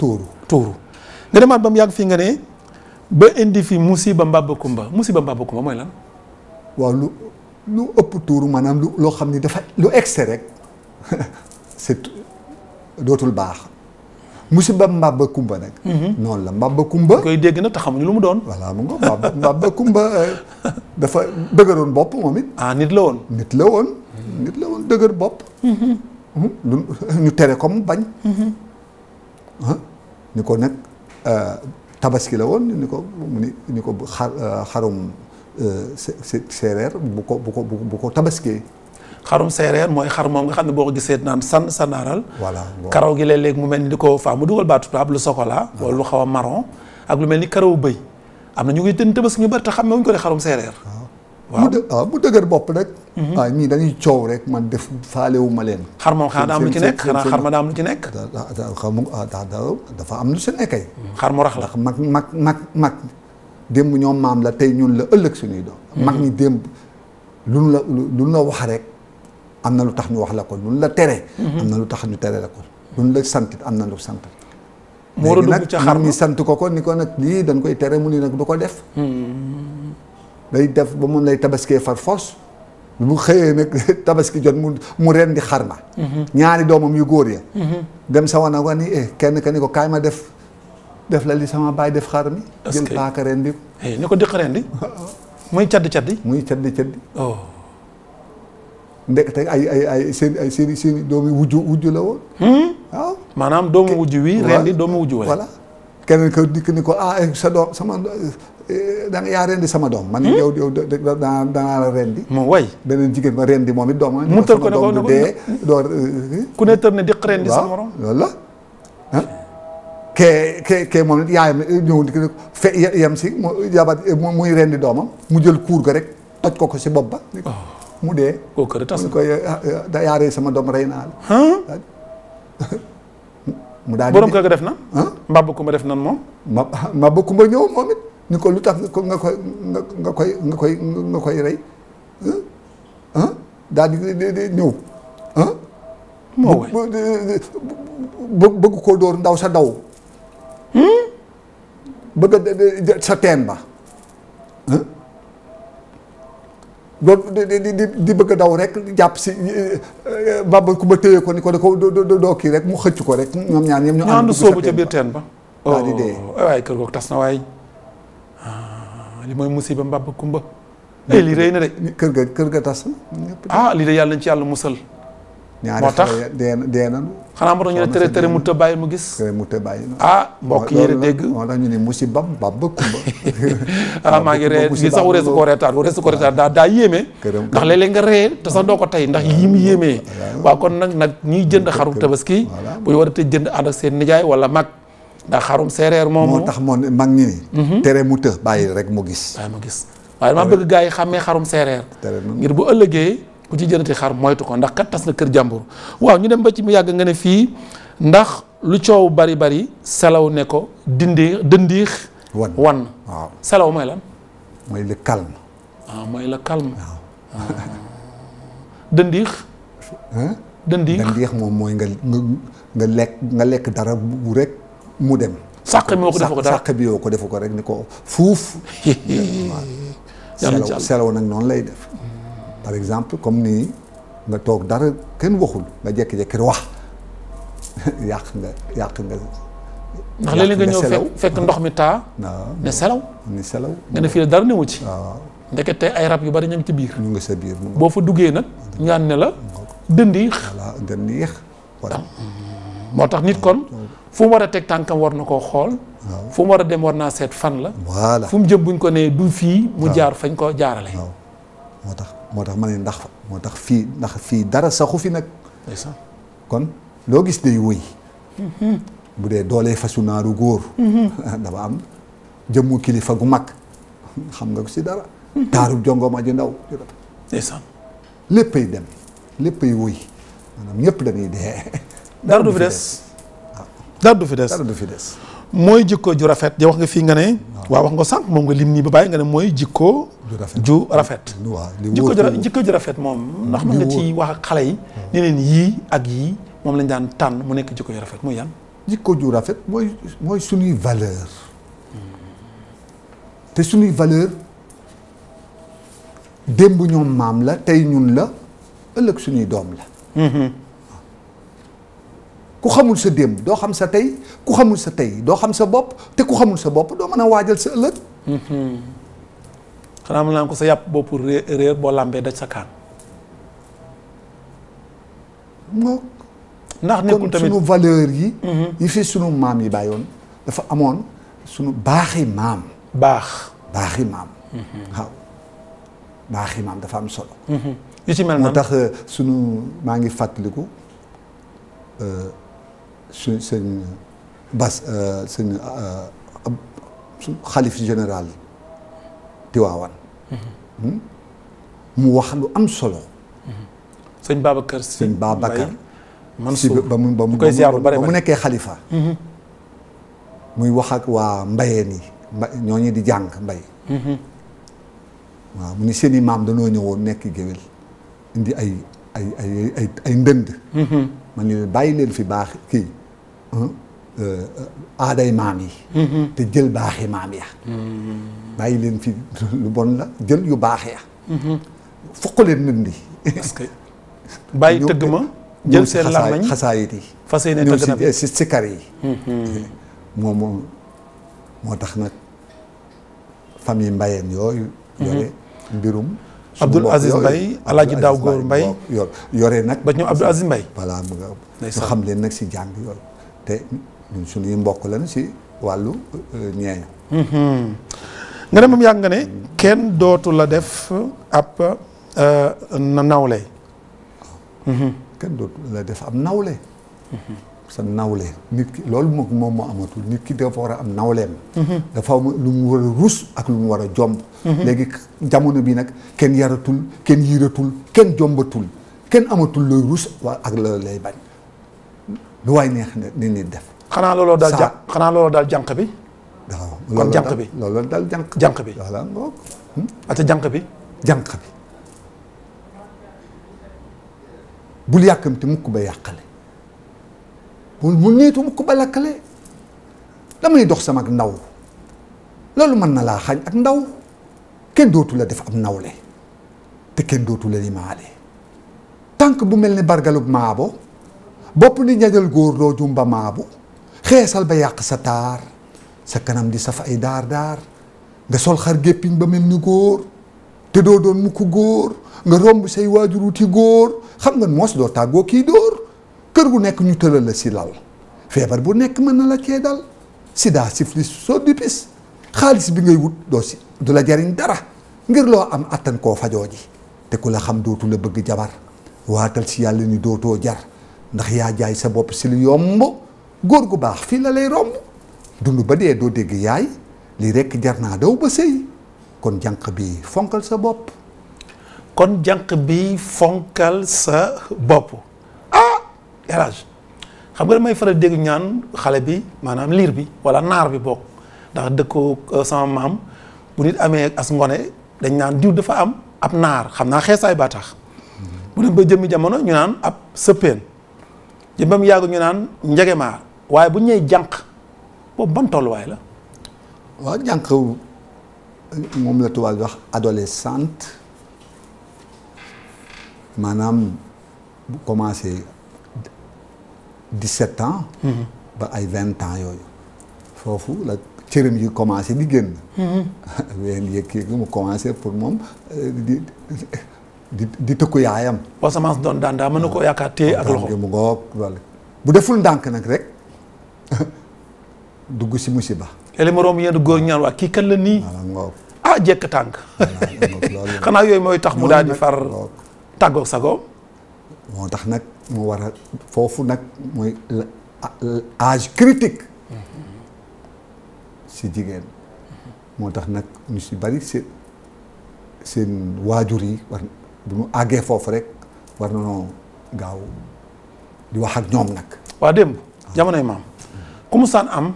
tuuru nga demaat ba mu yàgg fii nga ne ba indi fi musiba mbàbba kumba mooy lan. waaw lu ëpp tuuru maanaam loo xam ni dafa lu excès rek c'est dootul baax. musiba mbàbba kumba nag. noonu la mbàbba kumba. koy dégg na te xamuñu lu mu doon. voilà mu nga mbàbba kumba dafa dëgëroon bopp moom it. nit la woon. nit la woon dëgër bopp. ñu tere ko mu bañ. ni ko nag tabaski la woon ni ko xarum séeréer bu ko tabaskee. xarum séeréer mooy xar moom nga xam ne boo ko gisee naan sandaaral. voilà karaw gi léeg-léeg mu mel ni di ko faa mu dugal baatu tubaab lu chocolat. wala lu xaw a marron ak lu mel ni karawu bëy. am na ñu ngi tën tabaski ñu bari te xam ne wuñ ko de xarum séeréer. waaw bu dëgër bopp rek. waaw ñii dañuy coow rek man def faalewu ma leen. xar moom xanaa daa am lu ci nekk xanaa xar ma daa am lu ci nekk. dafa am lu ci nekkay. xar mu rax la ndax mag démb ñoom maam la tey ñun la ëllëg suñuy doom. mag ñi démb luñ la wax rek am na lu tax ñu wax la ko luñ la tere. am na lu tax ñu tere la ko luñ la sant am na lu sant. moo war a dugg ca xar mag ñi sant ko ni ko nag lii dañ koy tere mu ni nag du ko def. day def ba mun lay tabaskee far force bu xëyee nag tabaski jot mu ren di xar ma. ñaari doomam yu góor ya. dem sa wana ko ni kenn ka ni ko kaay ma def la li sama baay def xar mi. jël paaka ren di. ni ko diq ren di. muy caddi. muy caddi. ndekete ay seen doomi wujju la woon. waaw maanaam doomu wujju wi ren di doomu wujju wala. voilà keneen ko dikk ni ko sa doom sama. da nga yaa rendi sama doom. man yow danaa la rendi. moom way beneen jigéen ma rendi moom it doomam. mu tër ko ne ko dee door. ku ne tër ne diq rendi sa morom. loolu la ah. kee moom it yaayam ñëw di ko yem si mu jabat muy rendi doomam mu jël kuur ga rek toj ko si bopp ba. mu dee. koo kër tas ko yaa rey sama doom rey naa la. mu daal di borom kër ga def na. mbàbb kumba def nan moom. mbàbb kumba ñëw moom it. ni ko lu tax nga koy rey daal di ñëw moo way bëgg koo dóor ndaw sa daw bëgg sa teen ba loolu di bëgg daw rek jàpp si baba ku ba téye ko ni ko da ko doo kii rek mu xëcc ko rek ñoom ñaar ñoom ñu ànd sóobu ca biir teen ba daal di dee waaye kër googu tas na waaye li mooy musiba mbàbb kumba lii rëy na de kër ga tas na lii de yàlla nañ ci yàlla musal moo tax dee nañu xanaa moo tax ñu ne tere mu të bàyyi mu gis mu të bàyyi mbokk yi dégg moo tax ñu ne musiba mbàbb kumba maa ngi ree gi sax waree su ko reetaat daa yéeme ndax léeg-léeg nga ree te sax doo ko tey ndax yi mu yéemee waaw kon nag ñiy jënd xarum tabaski bu ñu war a te jënd ànd ak seen nijaay wala mag ndax xarum séeréer moomu moo tax moom mag ñi ni tere mu të bàyyi rek mu gis waaye dama bëgg gars yi xàmmee xarum séeréer ngir bu ëllëgee ku ci jëndati xar moytu ko ndax kat tas na kër jàmbur waaw ñu dem ba ci mu yàgg nga ne fii ndax lu coow bari selaw ne ko dëndiix wan waaw selaw mooy lan mooy le calme mooy le calme dëndiix moom mooy nga lekk dara bu rek mu dem sàq bi woo ko defu ko rek ni ko fuuf. selaw nag noonu lay def. par exemple comme nii nga toog dara kenn waxul nga jékki-jékki wax yàq nga. ndax léeg-léeg nga ñëw fekk ndox mi taa. ne selaw. nga ne fii dara newu ci. ndekete ay rab yu bari ñu ngi ci biir. ñu ngi sa biir boo fa duggee nag ñaan ne la dëndiix. voilà dëndiix. moo tax nit kon fu mu war a teg tànkam war na koo xool. fu mu war a dem war naa seet fan la. voilà fu mu jëm buñ ko nee du fii. mu jaar fañ ko jaarale. waaw moo tax ma ne ndax fii dara saxu fi nag. kon loo gis day wëy. bu dee doolee fasu naaru góor. dafa am jëmmu kilifa gu mag xam nga ko si dara. taaru jongoma ji ndaw. ndeysaan. léppay dem léppay wëy maanaam ñëpp dañuy dee. dara du fi des. dara du fi des. mooy jikko ju rafet ja wax nga fii nga ne. waaw wax nga sànq moom nga lim nii ba bàyyi nga ne mooy jikko. ju rafet. jikko ju rafet moom ndax mën nga ci wax ak xale yi. ne leen yii ak yii moom lañ daan tànn mu nekk jikko ju rafet muy yan. jikko ju rafet mooy suñuy valeur te suñuy valeur démb ñoom maam la tey ñun la ëllëg suñuy doom la. ku xamul sa démb doo xam sa tey ku xamul sa tey doo xam sa bopp te ku xamul sa bopp doo mën a waajal sa ëllëg. xanaa mën naa ko sa yàpp bopp réer boo làmbee daj sa kaan. ndax nekkul tamit sunu valeur yi. yi fi sunu maam yi bàyyoon dafa amoon sunu baaxi maam. baaxi maam. waaw baaxi maam dafa am solo. yu ci mel moo tax sunu maa ngi fàttaliku. sëñ Bas sëñ xalif général Tiwaawan mu wax lu am solo. sëñ Babacar Si sëñ Babacar Mansour ba mu koy ziar lu bari ba mu nekkee xalifa. muy wax ak waa mbayeen yi ñooñu di jàng mbay. waaw mu ni seen i maam dañoo ñëwoon nekk géwél indi ay ndënd. man ni bàyyi leen fi baax kii aaday maam yi. te jël baaxi maam ya. bàyyi leen fi lu bon la jël yu baax ya. fukk leen ndëndi. parce que bàyyi tëgg ma. jël seen làmmiñ xasaayit yi. fas yéene tëgg na ñëw si sikar yi. moo tax nag famille mbayeen yooyu. yore mbirum. Abdoul Aziz Mbaye Alaaji Daaw Góor Mbaye yore nag ba ñoom Abdoul Aziz Mbaye voilà nga xam leen nag si jàng yooyu te ñun suñuy mbokk lañu si wàllu ñeeño nga ne moom yàgg nga ne kenn dootu la def ab nawle kenn dootu la def ab nawle sa nawle nit ki loolu moom moo amatul nit ki dafa war a am nawleem. dafa am lu mu war a rus ak lu mu war a jomb. léegi jamono bi nag kenn yaratul kenn yiiratul kenn jombatul kenn amatul looy rus ak la lay bañ lu waay neex ni nit def. xanaa looloo daal jànq bi. waaw kon jànq bi looloo daal jànq bi voilà ngoog. ate jànq bi. jànq bi bul yàkkamti mukk ba yàqale. mu niitu mukk ba lakkale damay dox sama ak ndaw loolu mën na laa xañ ak ndaw kenn dootu la def am nawle te kenn dootu la limaale tànk bu mel ni bargalub maabo bopp ni ñajal góor doo jumba maabo xeesal ba yàq sa taar sa kanam di saf ay daar daar nga sol xar géppiñ ba mel ni góor te doo doon mukk góor nga romb say waajur wuti góor xam nga moos doo tàggoo kii dóor kër gu nekk ñu tëral la si lal feebar bu nekk mën na la cee dal sida syphilis soo dipis xaalis bi ngay wut doo si du la jariñ dara ngir loo am attan koo fajoo ji te ku la xam dootu la bëgg jabar waatal si yàlla ni dootoo jar ndax yaa jaay sa bopp si lu yomb góor gu baax fii la lay romb dund ba dee doo dégg yaay lii rekk jar naa daw ba sëy kon jànq bi fonkal sa bopp kon jànq bi fonkal sa bopp élage xam nga damay faral dégg ñaan xale bi maanaam liir bi wala naar bi bokk ndax dëkku sama maam bu nit amee as ngone dañ naan diw dafa am ab naar xam naa xeesaay baa tax bu dem ba jëmmi jamono ñu naan ab sëppeen jëm ba mu yàgg ñu naan njegemaar waaye bu ñëwee jànq boobu ban tolluwaay la. waaw jànq moom la tubaab di wax adolescente maanaam bu commencé 17 ans. ba ay 20 ans yooyu. foofu la cërëm yi commencé di génn. ween yëg mu commencé pour moom di tëkku yaayam. boo semence doon daan daa mën na koo yaakaar téye ak loxo mu ngoog bu deful ndànk nag rek dugg si musiba. léeg-léeg ma romb yenn góor ñaan waa kii kan la nii. voilà ngoog ah jekk tànk. xanaa yooyu mooy tax mu daal di far tàggoog sagoom. moo tax nag mu war a foofu nag mooy âge critique si jigéen. moo tax nag ñu si bari seen waajur yi war bu ñu àggee foofu rek war nañoo gaaw di wax ak ñoom nag. waa démb jamonoy maam ku mu saan am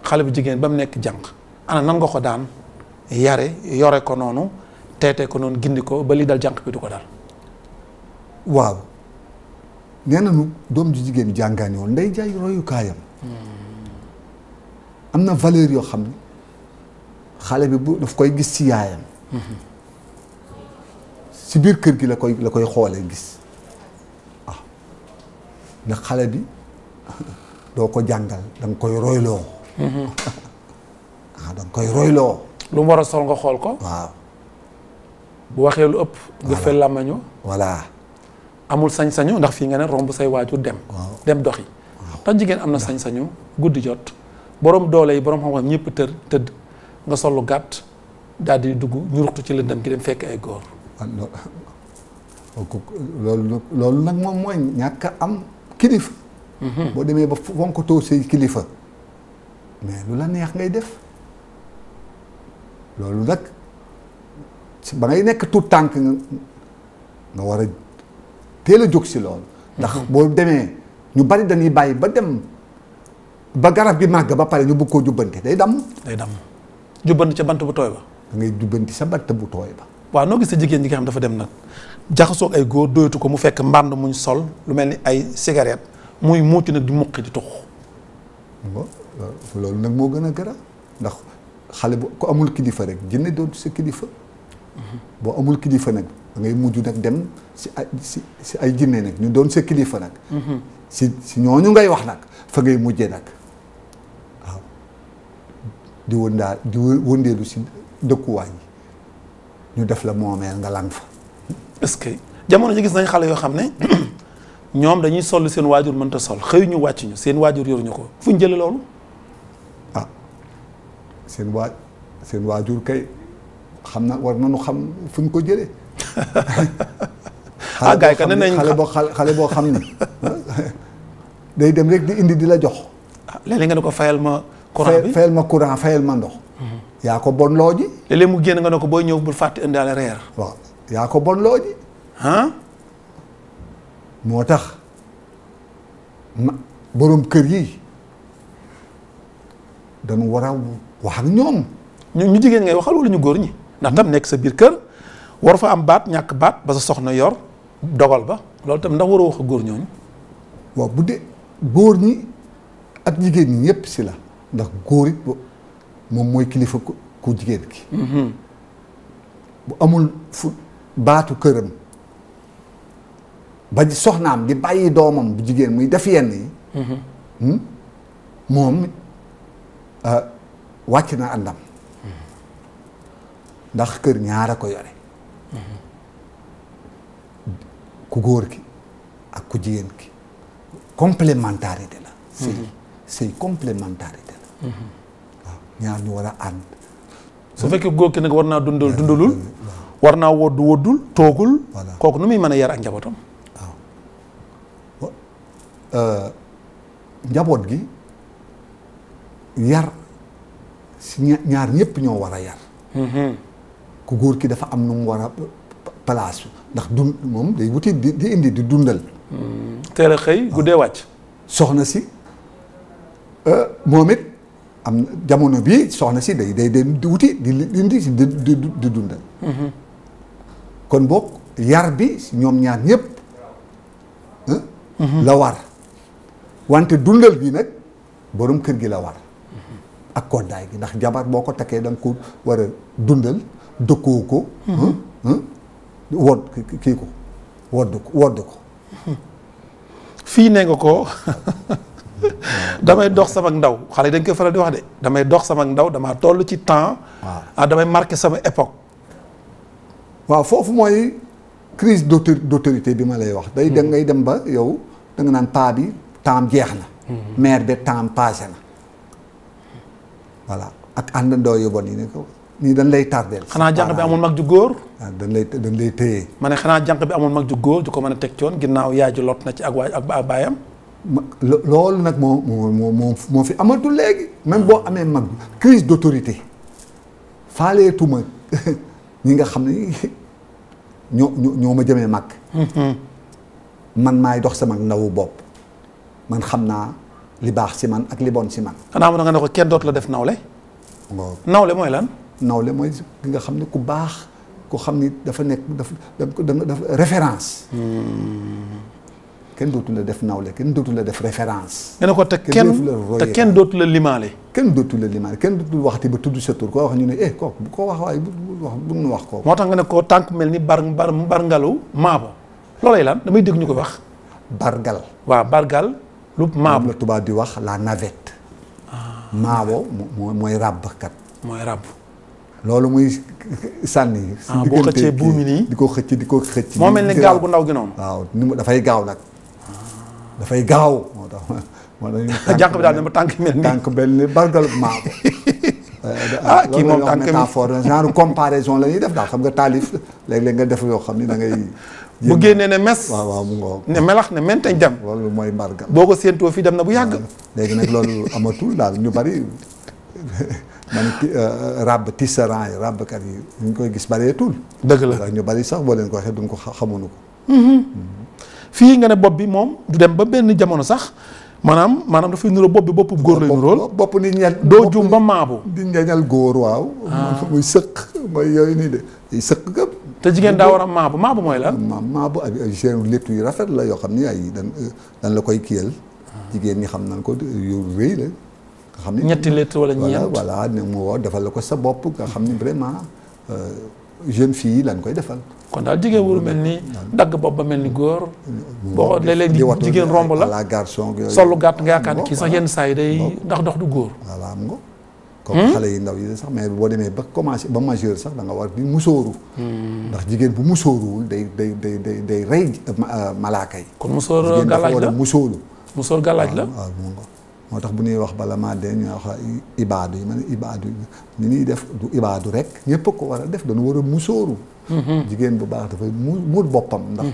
xale bu jigéen ba mu nekk jànq ana nan nga ko daan yore ko noonu teete ko noonu gindi ko ba li dal jànq bi du ko dal. waaw nee nañu doom ju jigéen jàngaani woon nday jaay royukaayam. am na valeur yoo xam ne xale bi bu daf koy gis ci yaayam. si biir kër gi la koy xoolee gis waaw ndax xale bi doo ko jàngal da nga koy royloo. da nga koy royloo. lu mu war a sol nga xool ko. waaw. bu waxee lu ëpp. nga fël làmmañu. voilà. amul sañ-sañu ndax fii nga ne romb say waajur dem. dem doxi. tax jigéen am na sañ-sañu guddi jot borom doole yi borom xam-xam ñëpp tëdd nga sol lu gàtt daal di dugg ñu ruxtu ci lëndëm gi dem fekk ay góor. loolu nag moom mooy ñàkk a am kilifa. boo demee ba fonk too say kilifa mais lu la neex ngay def loolu nag ba ngay nekk tout tànk nga war a teel a jóg si loolu. ndax boo demee ñu bari dañuy bàyyi ba dem ba garab gi màgg ba pare ñu bëgg koo jubbanti day damm. day damm jubbanti ca bant bu tooy ba. da ngay jubbanti sa bant bu tooy ba. waaw noo gis sa jigéen ñi nga xam dafa dem nag jaxasoog ay góor doyatu ko mu fekk mbànd muñ sol lu mel ni ay cigarette muy muucu nag di muqi di tux. loolu nag moo gën a gëra ndax xale bu ko amul kilifa rek jinne doon sa kilifa. boo amul kilifa nag da ngay mujj nag dem si ay jinne nag ñu doon sa kilifa nag. si ñooñu ngay wax nag fa ngay mujjee nag waaw di wëndeelu si dëkkuwaay yi ñu def la moomeel nga lang fa. est-ce que jamono ji gis nañ xale yoo xam ne ñoom dañuy sol seen waajur mënta sol xëy ñu wàcc ñu seen waajur yoruñu ko fu ñu jëlee loolu. ah seen waajur kay xam na war nañu xam fu ñu ko jëlee. ah gars yi kat nee nañ xale boo xam ne day dem rek di indi di la jox. ah léeg-léeg nga ne ko fayal ma. courant bi fayal ma courant fayal ma ndox. yaa ko bon loo ji. léeg-léeg mu génn nga ne ko booy ñëw bul fàtte indaale reer. waaw yaa ko bon loo ji. moo tax boroom kër yi dañu war a wax ak ñoom. ñu jigéen ngay waxal wala ñu góor ñi. ndax tam nekk sa biir kër war fa am baat ñàkk baat ba sa soxna yor dogal ba loolu tam ndax waroo wax ak góor ñooñu. waaw bu dee góor ñi ak jigéen ñi ñëpp si la ndax góor it moom mooy kilifa ku jigéen ki. bu amul fu baatu këram ba soxnaam di bàyyi doomam bu jigéen muy def yenn yi. moom wàcc na àndam. ndax kër ñaar a ko yore. ku góor ki ak ku jigéen ki complémentarité la. sëy complémentarité la. waaw ñaar ñu war a ànd. su fekkee góor ki nag war naa dundalul war naa woddul toogul. kooku nu muy mën a yar ak njabootam. waaw njaboot gi yar si ñaar ñëpp ñoo war a yar. ku góor ki dafa am nu mu war a place ndax dund moom day wuti di indi di dundal. teel a xëy guddee wàcc. soxna si moom it am na jamono bii soxna si day di wuti di indi di dundal. kon boog yar bi si ñoom ñaar ñëpp la war wante dundal bi nag borom kër gi la war. ak koddaay gi ndax jabar boo ko takkee da nga ko war a dundal dëkkoo ko wodd ko fii ne nga ko damay dox sama ndaw xale yi dañ koy faral di wax de damay dox sama ndaw damaa toll ci temps damay marqué sama époque waaw foofu mooy crise d'autorité bi ma lay wax day da ngay dem ba yow da nga naan paa bi temps jeex na mère bi temps passé na voilà ak àndandoo yu bon yi ni ko nii dañ lay tardeel xanaa jànq bi amul mag ju góor waaw dañ lay téye ma ne xanaa jànq bi amul mag ju góor ju ko mën a teg coon ginnaaw yaay ju lot na ci ak waay ak baayam loolu nag moo fi amatul léegi même boo amee mag crise d'autorité faaleetuma ñi nga xam ne ñoo ma jëmee mag man maay dox sama ndawu bopp man xam naa li baax si man ak li bon si man xanaa mu nga ne ko kenn dootu la def nawle nawle mooy lan nawle mooy ki nga xam ne ku baax ku xam ni dafa nekk dafa référence kenn dootu la def nawle kenn dootu la def référence nga ne ko te kenn dootu la limaale kenn dootu la limaale kenn dootu waxti ba tudd sa tur koo wax ñu ne kooku bu ko wax waaye bu nu wax kooku moo tax nga ne ko tànk mel ni barngalu maabo loolay lan damay dégg ñu ko wax bargal waaw bargal lu maabo la tubaab di wax la navette maabo mooy ràbbkat mooy ràbb loolu muy sànni boo xëccee buumi nii di ko xëcc moo mel ni gaal gu ndaw gi noonu waaw ni mu dafay gaaw nag dafay gaaw moo tax jànq bi daal dama tànk mel ni tànk mel ni bargal maabo kii moom tànk métaphore genre comparaison la ñuy def daal xam nga taalif léeg-léeg nga def yoo xam ni da ngay bu génnee ne mes waaw mu ngoo ne melax ne menteñ dem loolu mooy mbargal boo ko séentoo fii dem na bu yàgg léegi nag loolu amatul daal ñu bari man ràbb tisserand yi ràbbkat yi ñu koy gis bareetul dëgg la ñu bari sax boo leen ko waxee duñ ko xamuñu ko fii nga ne bopp bi moom du dem ba benn jamono sax maanaam dafay nuroo bopp bi boppu góor lay nurool bopp ni ñel doo jum ba maabu di ñeñal góor waaw muy sëq mooy yooyu nii de sëq gëpp te jigéen daa war a maabu mooy lan maabu ay genre léttu yu rafet la yoo xam ni ay dan la koy kiyal jigéen ñi xam nañ ko yu rëy la nga xam ni ñetti lettre wala ñeent voilà ne mu woo defal la ko sa bopp nga xam ni vraiment jeune fille yi lañ koy defal kon daal jigéen waru mel ni dagg bopp ba mel ni góor boo léeg-léeg jigéen romb la garçon sollu gàtt nga yaakaar ni kii sax yenn saa yi day ndax dox du góor voilà am nga comme xale yi ndaw yi sax mais boo demee ba commencé ba majeur sax da nga war di musóoru ndax jigéen bu musóoruwul day rey malaaka yi kon musóor gàllaaj la musóor gàllaaj la waaw moo tax bu ñuy wax bala maa dee ñu wax ibaadu yi ma ne ibaadu ni ñuy def du ibaadu rek ñëpp ko war a def dañu war a musóoru jigéen bu baax dafay muur boppam ndax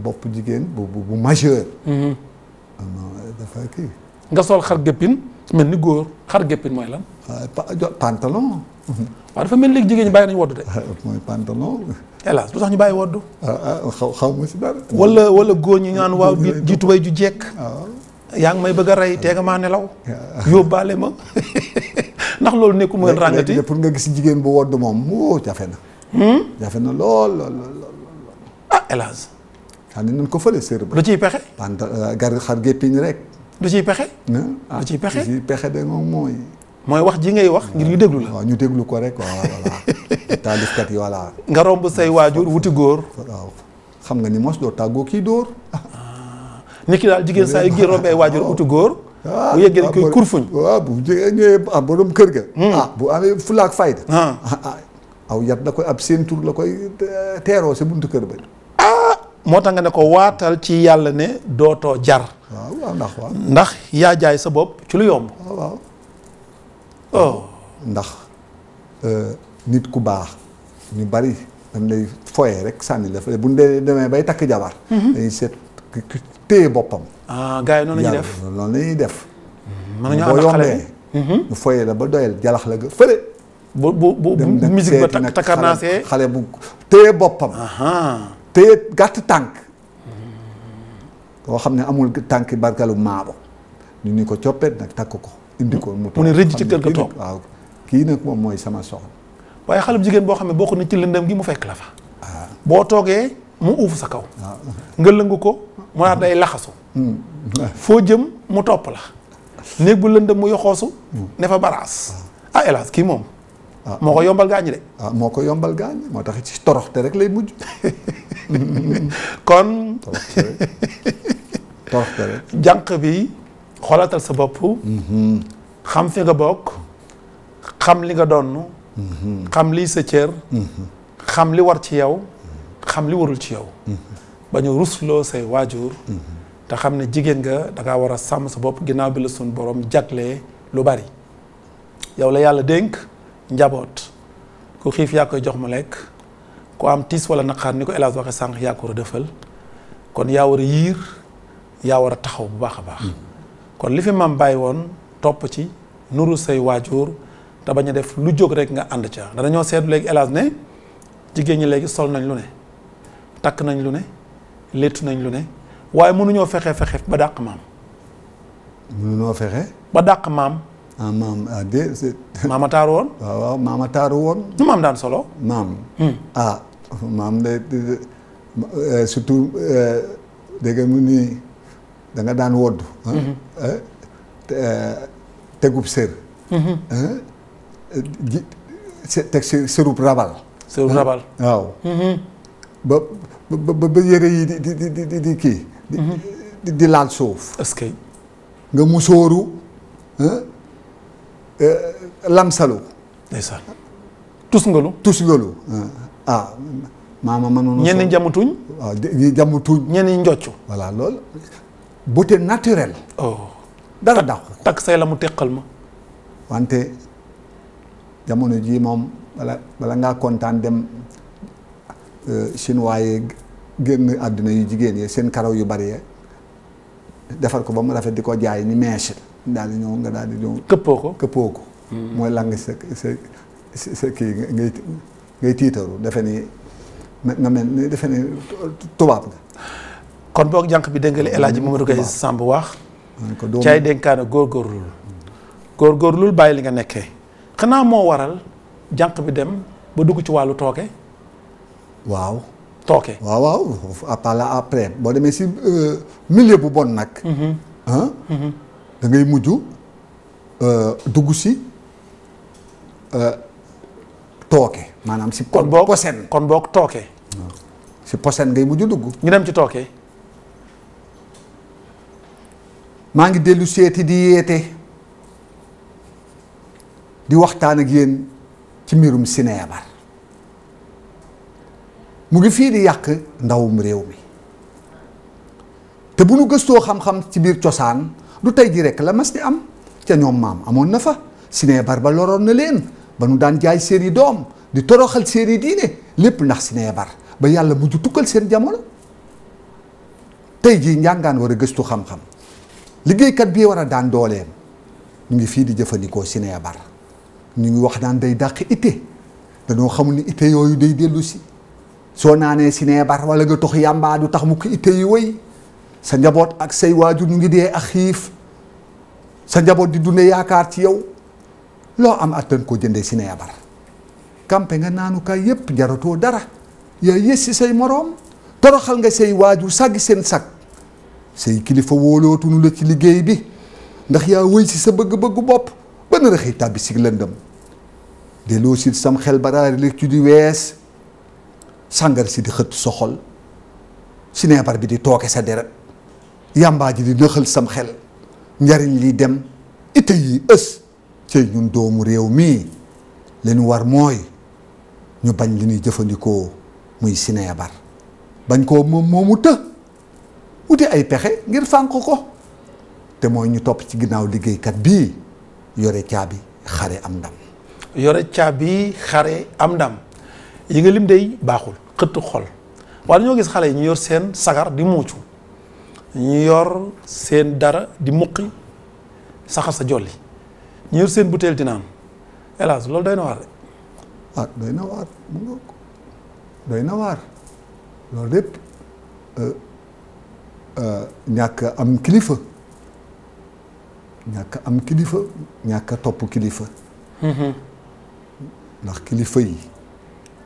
bopp jigéen bu majeur dafa kii nga sol xar géppin mel ni góor xar géppin mooy lan pantalon waaw dafa mel léegi jigéen ñi bàyyi nañu woddu de mooy pantalon hélas lu tax ñu bàyyi woddu xaw ma si dara wala góor ñi ñaan waaw di tubay ju jekk yaa ngi may bëgg a rey tee nga maa nelaw yóbbaale ma ndax loolu nekkul mu ngeen ràngati pour nga gis jigéen bu wodd moom moo jafe na jafe na lool hélas xam ne nañ ko fële sër ba lu ciy pexe gar xar géppiñ rek lu ciy pexe lu ciy pexe pexe de moom mooy wax ji ngay wax ngir ñu déglu la waaw ñu déglu ko rek waaw voilà taalifkat yi voilà nga romb say waajur wuti góor waaw xam nga ni mos doo tàggoo kii dóor nit ki daal jigéen saa yu gén rombee waajur wuti góor bu yeggee dañ koy kurfuñ waaw bu ñëwee borom kër ga bu amee fulaak fayda aw yat la koy ab seen tur la koy teeroo sa buntu kër ba moo tax nga ne ko waatal ci yàlla ne dootoo jar waaw ndax yaa jaay sa bopp ci lu yomb waaw ndax nit ku baax ñu bari dañ lay foyee rek sànni la fa bu ñu demee bay takk jabar dañuy seet téye boppam gars yi noonu la ñuy def noonu la ñuy def mën nañu ànd ak xale ñu foyee la ba doyal jalax la ga fële bu musique ba takkarnaasee xale bu téye boppam téye gàtt tànk koo xam ne amul tànk barkalu maabo ñu ni ko coppet nag takk ko indi ko mu ne rëj ci kër ga toog waaw kii nag moom mooy sama soxna waaye xale bu jigéen boo xam ne bokk na ci lëndëm gi mu fekk la fa boo toogee mu uuf sa kaw nga lëngu ko mu daal day laxasu foo jëm mu topp la néeg bu lëndëm mu yoxoosu ne fa baraas hélas kii moom moo ko yombal gaañ de moo ko yombal gaañ moo tax ci toroxte rek lay mujj kon toroxte rek jànq bi xoolatal sa bopp xam fi nga bokk xam li nga donn xam lii sa cër xam li war ci yow xam li warul ci yow ba ñu rusloo say waajur te xam ne jigéen nga dangaa war a sàmm sa bopp ginnaaw bi la suñ borom jaglee lu bari yow la yàlla dénk njaboot ku xiif yaa koy jox mu lekk ku am tiis wala naqaar ni ko El Hadj waxe sànq yaa ko war a defal kon yaa war a yiir yaa war a taxaw bu baax a baax kon li fi mam bàyyi woon topp ci nuru say waajur te bañ a def lu jóg rek nga ànd ca danañoo seetlu léegi El Hadj ne jigéen ñi léegi sol nañ lu ne takk nañ lu ne léttu nañ lu ne waaye mënuñoo fexe ba dàq maam. mënuñoo fexe. ba dàq maam. maam maama taaru woon. waaw maama taaru woon. nu maam daan solo. maam. maam de surtout dégg nga mu ni da nga daan woddu. tegub sër. teg sërub rabal. sërub rabal. waaw. ba yére yi di kii. di laal suuf. est-ce que. nga musóoru lamsalu. ndeysaan. tusngalu. tusngalu maama mënoon. ñenn ñi jamutuñ. waaw ñi jamutuñ. ñenn ñi njoccu. voilà loolu. beauté naturelle. dara dàqu. takk say la mu teqal ma. wante jamono jii moom bala ngaa kontaan dem chinois yi génn àdduna yu jigéen yi seen karaw yu bari defar ko ba mu rafet di ko jaay ni mèche daal di ñëw nga daal di ñëw. këppoo ko. mooy lang sa kii ngay tiitaru defe ni nga mel ni defe ni tubaab nga. kon boog jànq bi dégg nga li El Hadji Mamadou Gaye Samb wax. caay dénkaana góorgóorlul bàyyi li nga nekkee xanaa moo waral jànq bi dem ba dugg ci wàllu tooke. waaw. tooke waaw après boo demee si milieu bu bon nag. da ngay mujj dugg si tooke maanaam si. posen kon boog tooke. si posen ngay mujj dugg. ñu dem ci tooke. maa ngi dellu seeti di yeete di waxtaan ak yéen ci mbirum sineebar mu ngi fii di yàq ndawum réew mi te bu nu gëstoo xam-xam ci biir cosaan du tey ji rekk la mas di am ca ñoom maam amoon na fa sineebar ba loroon na leen ba nu daan jaay seeni doom di toroxal seeni diine lépp ndax sineebar ba yàlla mujj tukkal seen jamono tey jii njàngaan war a gëstu xam-xam liggéeykat bii war a daan dooleem ñu ngi fii di jëfandikoo sineebar ñu ngi wax naan day dàq ite dañoo xamul ni ite yooyu day dellu si soo naanee sineebar wala nga tox yàmbaa du tax mu ko ite yi wëy sa njaboot ak say waajur ñu ngi dee ak xiif sa njaboot di dunde yaakaar ci yow loo am attan ko jëndee sineebar kampe nga naanukaay yépp jaratoo dara yaa yées si say moroom toroxal nga say waajur sàggi seen sag say kilifa wóolootunu la ci liggéey bi ndax yaa wëy si sa bëgg-bëggu bopp ba na rëxëy tàbbi si lëndëm delloo si sam xel baraari li ci di wees sàngar si di xëtt sa xol sineebar bi di tooke sa deret yàmbaa ji di nëxal sam xel njariñ li dem ite yi ës cay ñun doomu réew mii li ñu war mooy ñu bañ li ñuy jëfandikoo muy sineebar bañ koo moomu të wuti ay pexe ngir fànq ko te mooy ñu topp ci ginnaaw liggéeykat bii yore caabi xare am ndam. yore caabi xare am ndam yi nga lim day baaxul xëtt xol waaye dañoo gis xale yi ñu yor seen sagar di muucu ñu yor seen dara di muqi saxar sa jolli ñu yor seen butéel di naan hélas loolu doy na waar de. doy na waar mu ngoog doy na waar loolu lépp ñàkk am kilifa ñàkk a topp kilifa ndax kilifa yi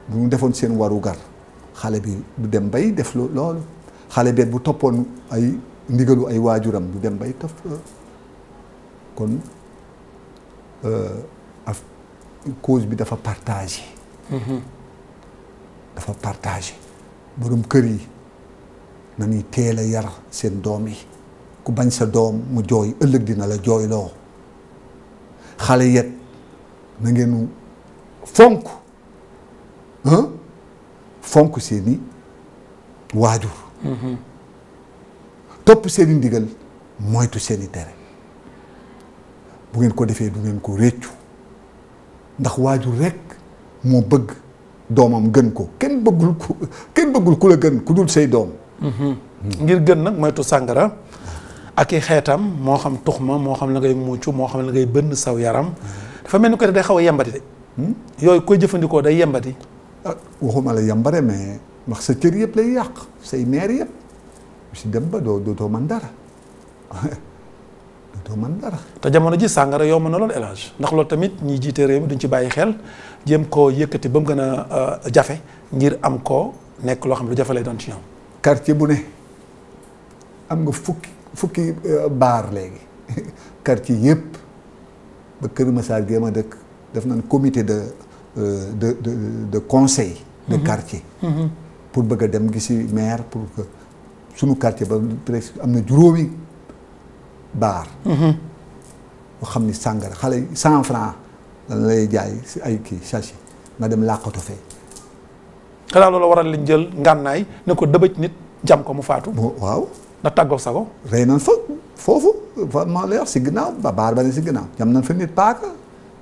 bu ñu defoon seen warugar xale bi du dem bay def loolu xale beet bu toppoon ay ndigalu ay waajuram du dem bay tof kon cause bi dafa partagé. dafa partagé borom kër yi nañuy teel a yar seen doom yi ku bañ sa doom mu jooy ëllëg dina la jooyloo xale yet na ngeen fonk fonk seeni waajur topp seeni ndigal moytu seeni tere bu ngeen ko defee du ngeen ko réccu ndax waajur rekk moo bëgg doomam gën ko kenn bëggul ku la gën ku dul say doom ngir gën nag moytu sàngara ak i xeetam moo xam tux ma moo xam la ngay muccu moo xam la ngay bënn saw yaram dafa mel ni ko day xaw a yembati de yooyu koy jëfandikoo day yembati waxuma la yambare mais wax sa cër yëpp lay yàq say neer yëpp si dem ba dootoo mën dara dootoo mën dara te jamono ji sàngara yomb na loolu élage ndax loolu tamit ñi jiite réew mi duñ ci bàyyi xel jéem koo yëkkati ba mu gën a jafe ngir am ko nekk loo xam ne lu jafe lay doon ci ñoom quartier bu ne am nga fukki baar léegi quartier yëpp ba Kër Massar gi ma dëkk def nañ comité de conseil de quartier pour bëgg a dem gisi maire pour que sunu quartier ba presque am na juróomi baar boo xam ni sàngara xale yi 100 francs lan lay jaay si ay kii sachet nga dem làqatu fee xanaa loolu waral liñ jël ngànnaay ne ko dëbëj nit jam ko mu faatu waaw da tàggoog sago rey nañ fa foofu ma lay wax si ginnaaw ba baar ba ne si ginnaaw jam nañ fa nit paaka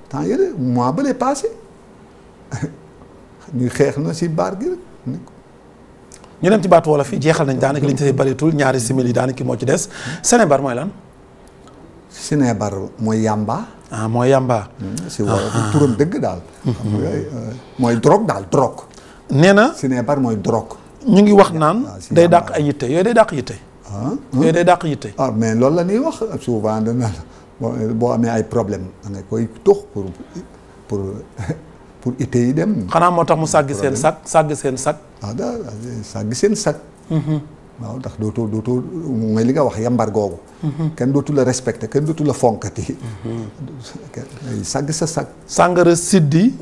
temps yële mois ba lay passé ñuy xeex na si baar gi rek ñu dem ci baatu wolof yi jeexal nañ daanaka li ñu defee baritul ñaari simili daanaka moo ci des Sénébar mooy lan Sénébar mooy yamba mooy yamba si wolof turam dëgg daal mooy drogue daal drogue nee na Sénébar mooy drogue ñu ngi wax naan day dàq ay yitte yooyu day dàq yitte yooyu day dàq yitte mais loolu la ñuy wax souvent dana boo amee ay problème da nga koy tux pour itte yi dem xanaa moo tax mu sàgg seen sag sàgg seen sag waaw ndax dootoo mooy li nga wax yambar googu kenn dootu la respecté kenn dootu la fonkati sàgg sa sag sàngara siddi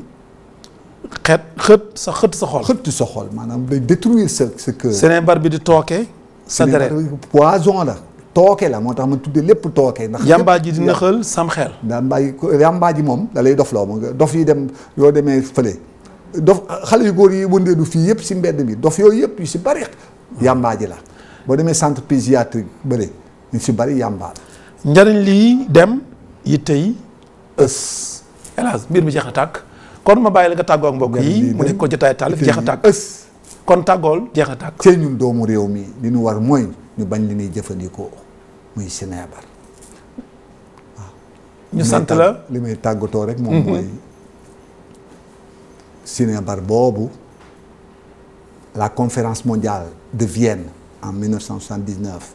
xët sa xol sa xol maanaam day détruire sa cœur Sénébar bi di tooke sa deret poison la tooke la moo tax ma tuddee lépp tooke ndax yambaa ji di nëxal sam xel yambaa ji moom da lay dof loo ma dof yi dem yoo demee fële dof xale yu góor yi wëndeelu fii yëpp si mbedd bi dof yooyu yëpp yu si bari yambaa ji la boo demee centre psychiatrique bëri ñu si bari yambaa la njariñ lii dem yitte yi ës hélas mbir mi jeex na tàkk kon ma bàyyi la nga tàggoo ak mbokk yi mu nekk ko jotaay taalif jeex na tàkk ës kon tàggool jeex na tàkk see ñun doomu réew mi li ñu war mooy ñu bañ li ñuy jëfandikoo muy Sénébar waaw ñu sant la li may tàggatoo rek moom mooy Sénébar boobu la conférence mondiale de Vienne en 1979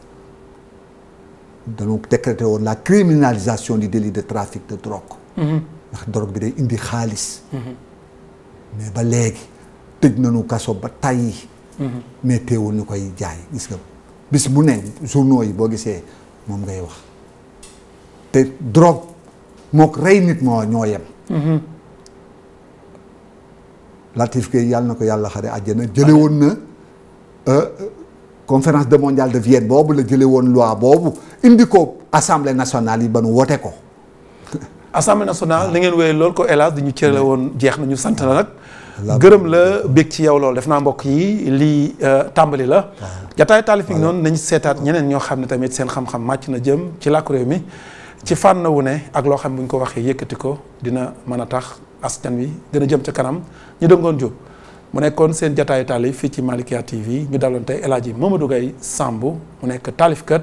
dañoo décrété woon la criminalisation du délit de trafic de drogue ndax drogue bi day indi xaalis mais ba léegi tëj nañu kaso ba tàyyi mais teewul ñu koy jaay gis nga bis bu ne journaux yi boo gisee moom ngay wax te drogue mook rey nit ñoo yem Latif Gueye yàlla na ko yàlla xare àjjana jële woon na conférence mondiale de Vienne boobu la jële woon loi boobu indi ko assemblée nationale yi ba nu wote ko assemblée nationale na ngeen wéyee loolu ko hélas di ñu cërale woon jeex na ñu sant la nag gërëm la bég ci yow loolu def naa mbokk yi lii tàmbali la jataay taalif yi noonu nañ seetaat ñeneen ñoo xam ne tamit seen xam-xam màcc na jëm ci làkku réew mi ci fànn wu ne ak loo xam ne bu ñu ko waxee yëkkati ko dina mën a tax askan wi gën a jëm ca kanam ñu dëngoon jóg mu nekkoon seen jataay taalif fii ci Malikia TV ñu daloon tey El Hadji Mamadou Gaye Samb mu nekk taalifkat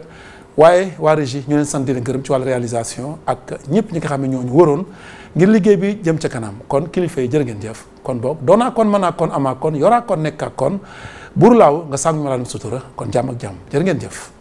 waaye waa régie ñu leen sant di leen gërëm ci wàllu réalisation ak ñëpp ñi nga xam ne ñoo ñu wëroon ngir liggéey bi jëm ca kanam kon kilifa yi jërë ngeen jëf kon boog doonaa kon mën naa kon amaa kon yoraa kon nekkaa kon buur laaw nga sàmm ma laa sutura kon jàmm ak jàmm jërë ngeen jëf